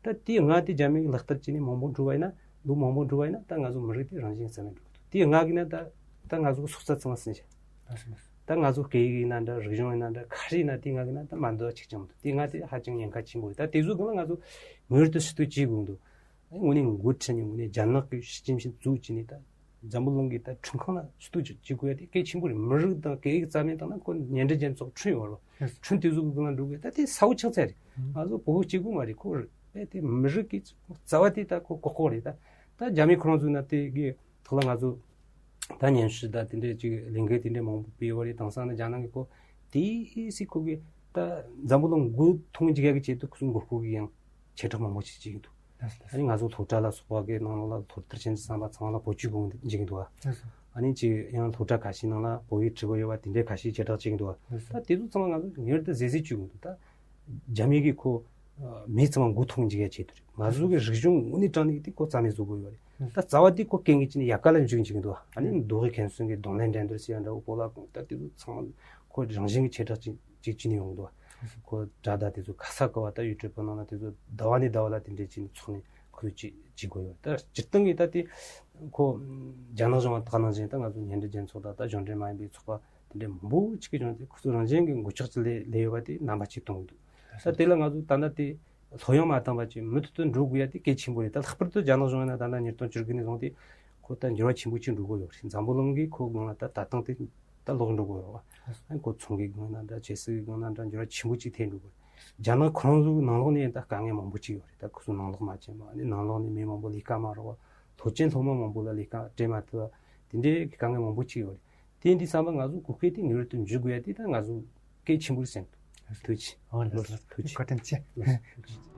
ད་དེ་ང་དེ་རྒྱ་མི་གི་ལག་བསྟར་བྱས་ནས་མང་པོ་འགྲོ་བ་ཡིན་ན་ལོ་མང་པོ་འགྲོ་བ་ཡིན་ན་ད་ང་ཚོ་མི་རིགས་དེ་རང་བཞིན་རྩ་མེད་འགྲོ་གི་འདུག་དེ་ང་གི་ན་ད་ད་ང་ཚོ་གི་སྲོག་རྩ་ཚང་མ་ཟིན་བྱས། ད་ང་ཚོ་སྐད་ཡིག་ཡིན་ན་འདྲ་རིག་གཞུང་ཡིན་ན་འདྲ་ག་རེ་ཡིན་ན་དེ་ང་གི་ན་ད་མ་འདོད་ཅིག་ཀྱང་མི་འདུག་དེ་ང་དེ་ཧ་ཅང་ཉེན་ཁ་ཆེན་པོ་རེད། ད་དེ་ཚོ་གི་ལ་ང་ཚོ་ངེས་པར་དུ་ཞུ་གཏུག་བྱེད་དགོས་འདུག་དངོས་གནས་འགོ་ཁྲིད་ནས་དངོས་གནས་རྒྱ་ནག་གི་སྤྱི་ཁྱིམ་ཞིག་བཙུགས་བྱས་ནས་ད་འཛམ་བུ་གླིང་གི་ད་ཁྲིམས་ཁང་ལ་ཞུ་གཏུག་བྱེད་དགོས་ཡ་དེ་གལ་ཆེན་པོ་རེད། མི་རིགས་དང་སྐད་ཡིག་རྩ་མེད་བཏང་ན་ཁོ་ཉེ་འབྲེལ་རྒྱལ་ཚོགས་ཁྲིམས་ཡོད་རེད། ཁྲིམས་དེ་ཚོ་གི་སྒང་ལ་འགྲོ་དགོས། ད་དེ་གསལ་པོ་ཆགས་ཚར་རེད། ང་ཚོ་བོད་གཅིག་པུ་མ་རེད། ཁོ་རེད་དེ་མི་རིགས་ཀྱི་རྩ་བ་དེ་ད་ཁོ་ཀོ་ཀོ་རེད། ད་ད་རྒྱ་མི་ཁོ་རང་ཚོ་ན་དེ་གི་ཐོག་ལ་ང་ཚོ་ད་སྙན་ཞུ་ད་དེ་འདྲའི་ཅིག་ལས་འགུལ་དེ་འདྲའི་མང་པོ་སྤེལ་བ་རེད། དེང་སང་ནི་རྒྱ་ནག་གི་ཁོ་དེ་སི་ཁོ་གི་ད་འཛམ་བུ་གླིང་མགོ་ཐོན་འཇུག་ཡ་གི་ཆེད་དུ་ཁོ་ཚོ་མགོ་སྐོར་གི་ཡང་ཆེ་ཕྲ་མང་པོ་ཞིག་བྱེད་ཀྱི་འདུག་ཨ་ནི་ང་ཚོ་སློབ་གྲྭ་ལ་སོགས་པ་གི་ནང་ལ་སློབ་མཐར་ཕྱིན་ཙམ་པ་ཚང་མ་ལ་བོད་ཇུས་དགོངས་འཇུག་གི་འདུག་ཨ་ནི་ཅིག་ཡང་སློབ་གྲྭ་ཁ་ཤས་ནང་ལ་བོད་ཡིག་ཁྲིད་གོ་ཡོད་པ་དེ་འདྲའི་ཁ་ཤས་ཇེ་དྲག་བྱེད་ཀྱི་འདུག་ད་དེ་ཚོ་ཚང་མ་ང་ཚོ་ངེས་པར་དུ་གཟབ་གཟབ་བྱེད་དགོས་འདུག་ད་རྒྱ་མི་གིས་ཁོ་མི་ཚང་མ་མགོ་ཐོན་འཇུག་ཡ་ཆེད་དུ་རེད། ང་ཚོ་གི་རིག་གཞུང་དངོས་གནས་དྲང་གནས་དེ་ཁོ་རྩ་མེད་བཟོ་དགོས་ཡོད་རེད། ད་རྩ་བ་དེ་ཁོ་སྐད་ངན་གྱི་ནི་ཡ་ག་ལ་འཇུག་འཇུག་གི་འདུག་ཨ་ནི་མདོ་དབུས་ཁམས་གསུམ་གྱི་གདོང་ལེན་འགྲན་བསྡུར་ཟེར་ཡ་འདྲ་བོ་སྤོ་ལགས་གོང་ད་དེ་ཚོ་ཚང་མ་ཁོ་རང་བཞིན་གྱི་ཆེ་དྲགས་ཅིག་ཅིག་བྱས་ནས་ཡོང་གི་འདུག་ཁོ་དགྲ་ཟླ་དེ་ཚོ་ཁ་ས་གོ་བ་ད་ཡུ་ཊུབ་ནང་ལ་དེ་ཚོ་ཟླ་བ་ནས་ཟླ་བ་ལ་དེ་འདྲས་བྱས་ནས་ཚོགས་ནས་ཁོ་ཚོ་ཅིག་བྱེད་དགོས་ཡོད། ད་སྤྱིར་བཏང་གི་ད་དེ་ཁོ་རྒྱ་ནག་གཞུང་བ་དག་ནང་བཞིན་ད་ང་ཚོ་ཉེ་འབྲེལ་རྒྱལ་ཚོགས་དང་ད་གཞུང་འབྲེལ་མ་ཡིན་པའི་ཚོགས་པ་དེ་འདྲའི་མང་པོ་ཅིག་གི་གཞུང་དེ་ཁོ་ཚོ་རང་བཞིན་གྱི་མགོ་ལྕོག་ཅིག་ལས་ལས་ཡོད་པ་དེ་རྣམ་པ་ཅིག་གཏོང་གི་འདུག་ད་དེ་ལ་ང་ཚོ་ད་ལྟ་དེ་ལྷོད་ཡངས་མ་བཏང་བ་ཅིག་མུ་མཐུད་དུ་འགྲོ་དགོས་ཡ་དེ་གལ་ཆེན་པོ་རེད། ད་ལྷག་པར་དུ་རྒྱ་ནག་གཞུང་ཡིན་ན་ད་ལྟ་ཉིས་སྟོང་བཅུ་དགུ་ནས་བཟུང་སྟེ་ཁོ་ད་འགྱུར་བ་ཆེན་པོ་ཅིག་འགྲོ་གི་ཡོད་རེད། འཛམ་བུ་གླིང་གིས་ཁོ་སྒང་ལ་ད་ད་ཐེངས་དེ་ད་ལོག་འགྲོ་གི་ཡོད་རེད་བ། ཁོ་ཚོང་གི་སྒང་ན་འདྲ་ཆབ་སྲིད་ཀྱི་སྒང་ན་འདྲ་འགྱུར་བ་ཆེན་པོ་ཅིག་ཐེབས་འགྲོ་གི་རེད། རྒྱ་ནག་ཁོ་རང་ཚོའི་ནང་ལོགས་ནས་ད་དཀའ་ངལ་མང་པོ་ཅིག་ཡོད་རེད། ད་ཁོ་ཚོ་ནང་ལོགས་མ་བྱས་པ་ནས་ནང་ལོགས་ནས་མི་མང་པོ་ལས་ཀ་མ་རག་པ་སློབ་ཆེན་སློབ་མ་མང་པོ་ལ་ལས་ཀ་སྤྲད་མ་ཐུབ་པ་དེ་འདྲའི་དཀའ་ངལ་མང་པོ་ཅིག་ཡོད་རེད། དེ་འདི་བསམ་པ་ང་ཚོ་གོ་སྐབས་དེ་ངེས་པར་དུ་འཇུ་དགོས་ཡ་དེ་ད་ང་ཚོ་གལ་ཆེན་པོ་རེད་བསམ་འདུག་ཐུགས་རྗེ་ཆེ། ཨོ་ལགས་སོ། ཐུགས་རྗེ་ཆེ། བཀའ་དྲིན་ཆེ། ལགས་སོ། ཐུགས་རྗེ་ཆེ།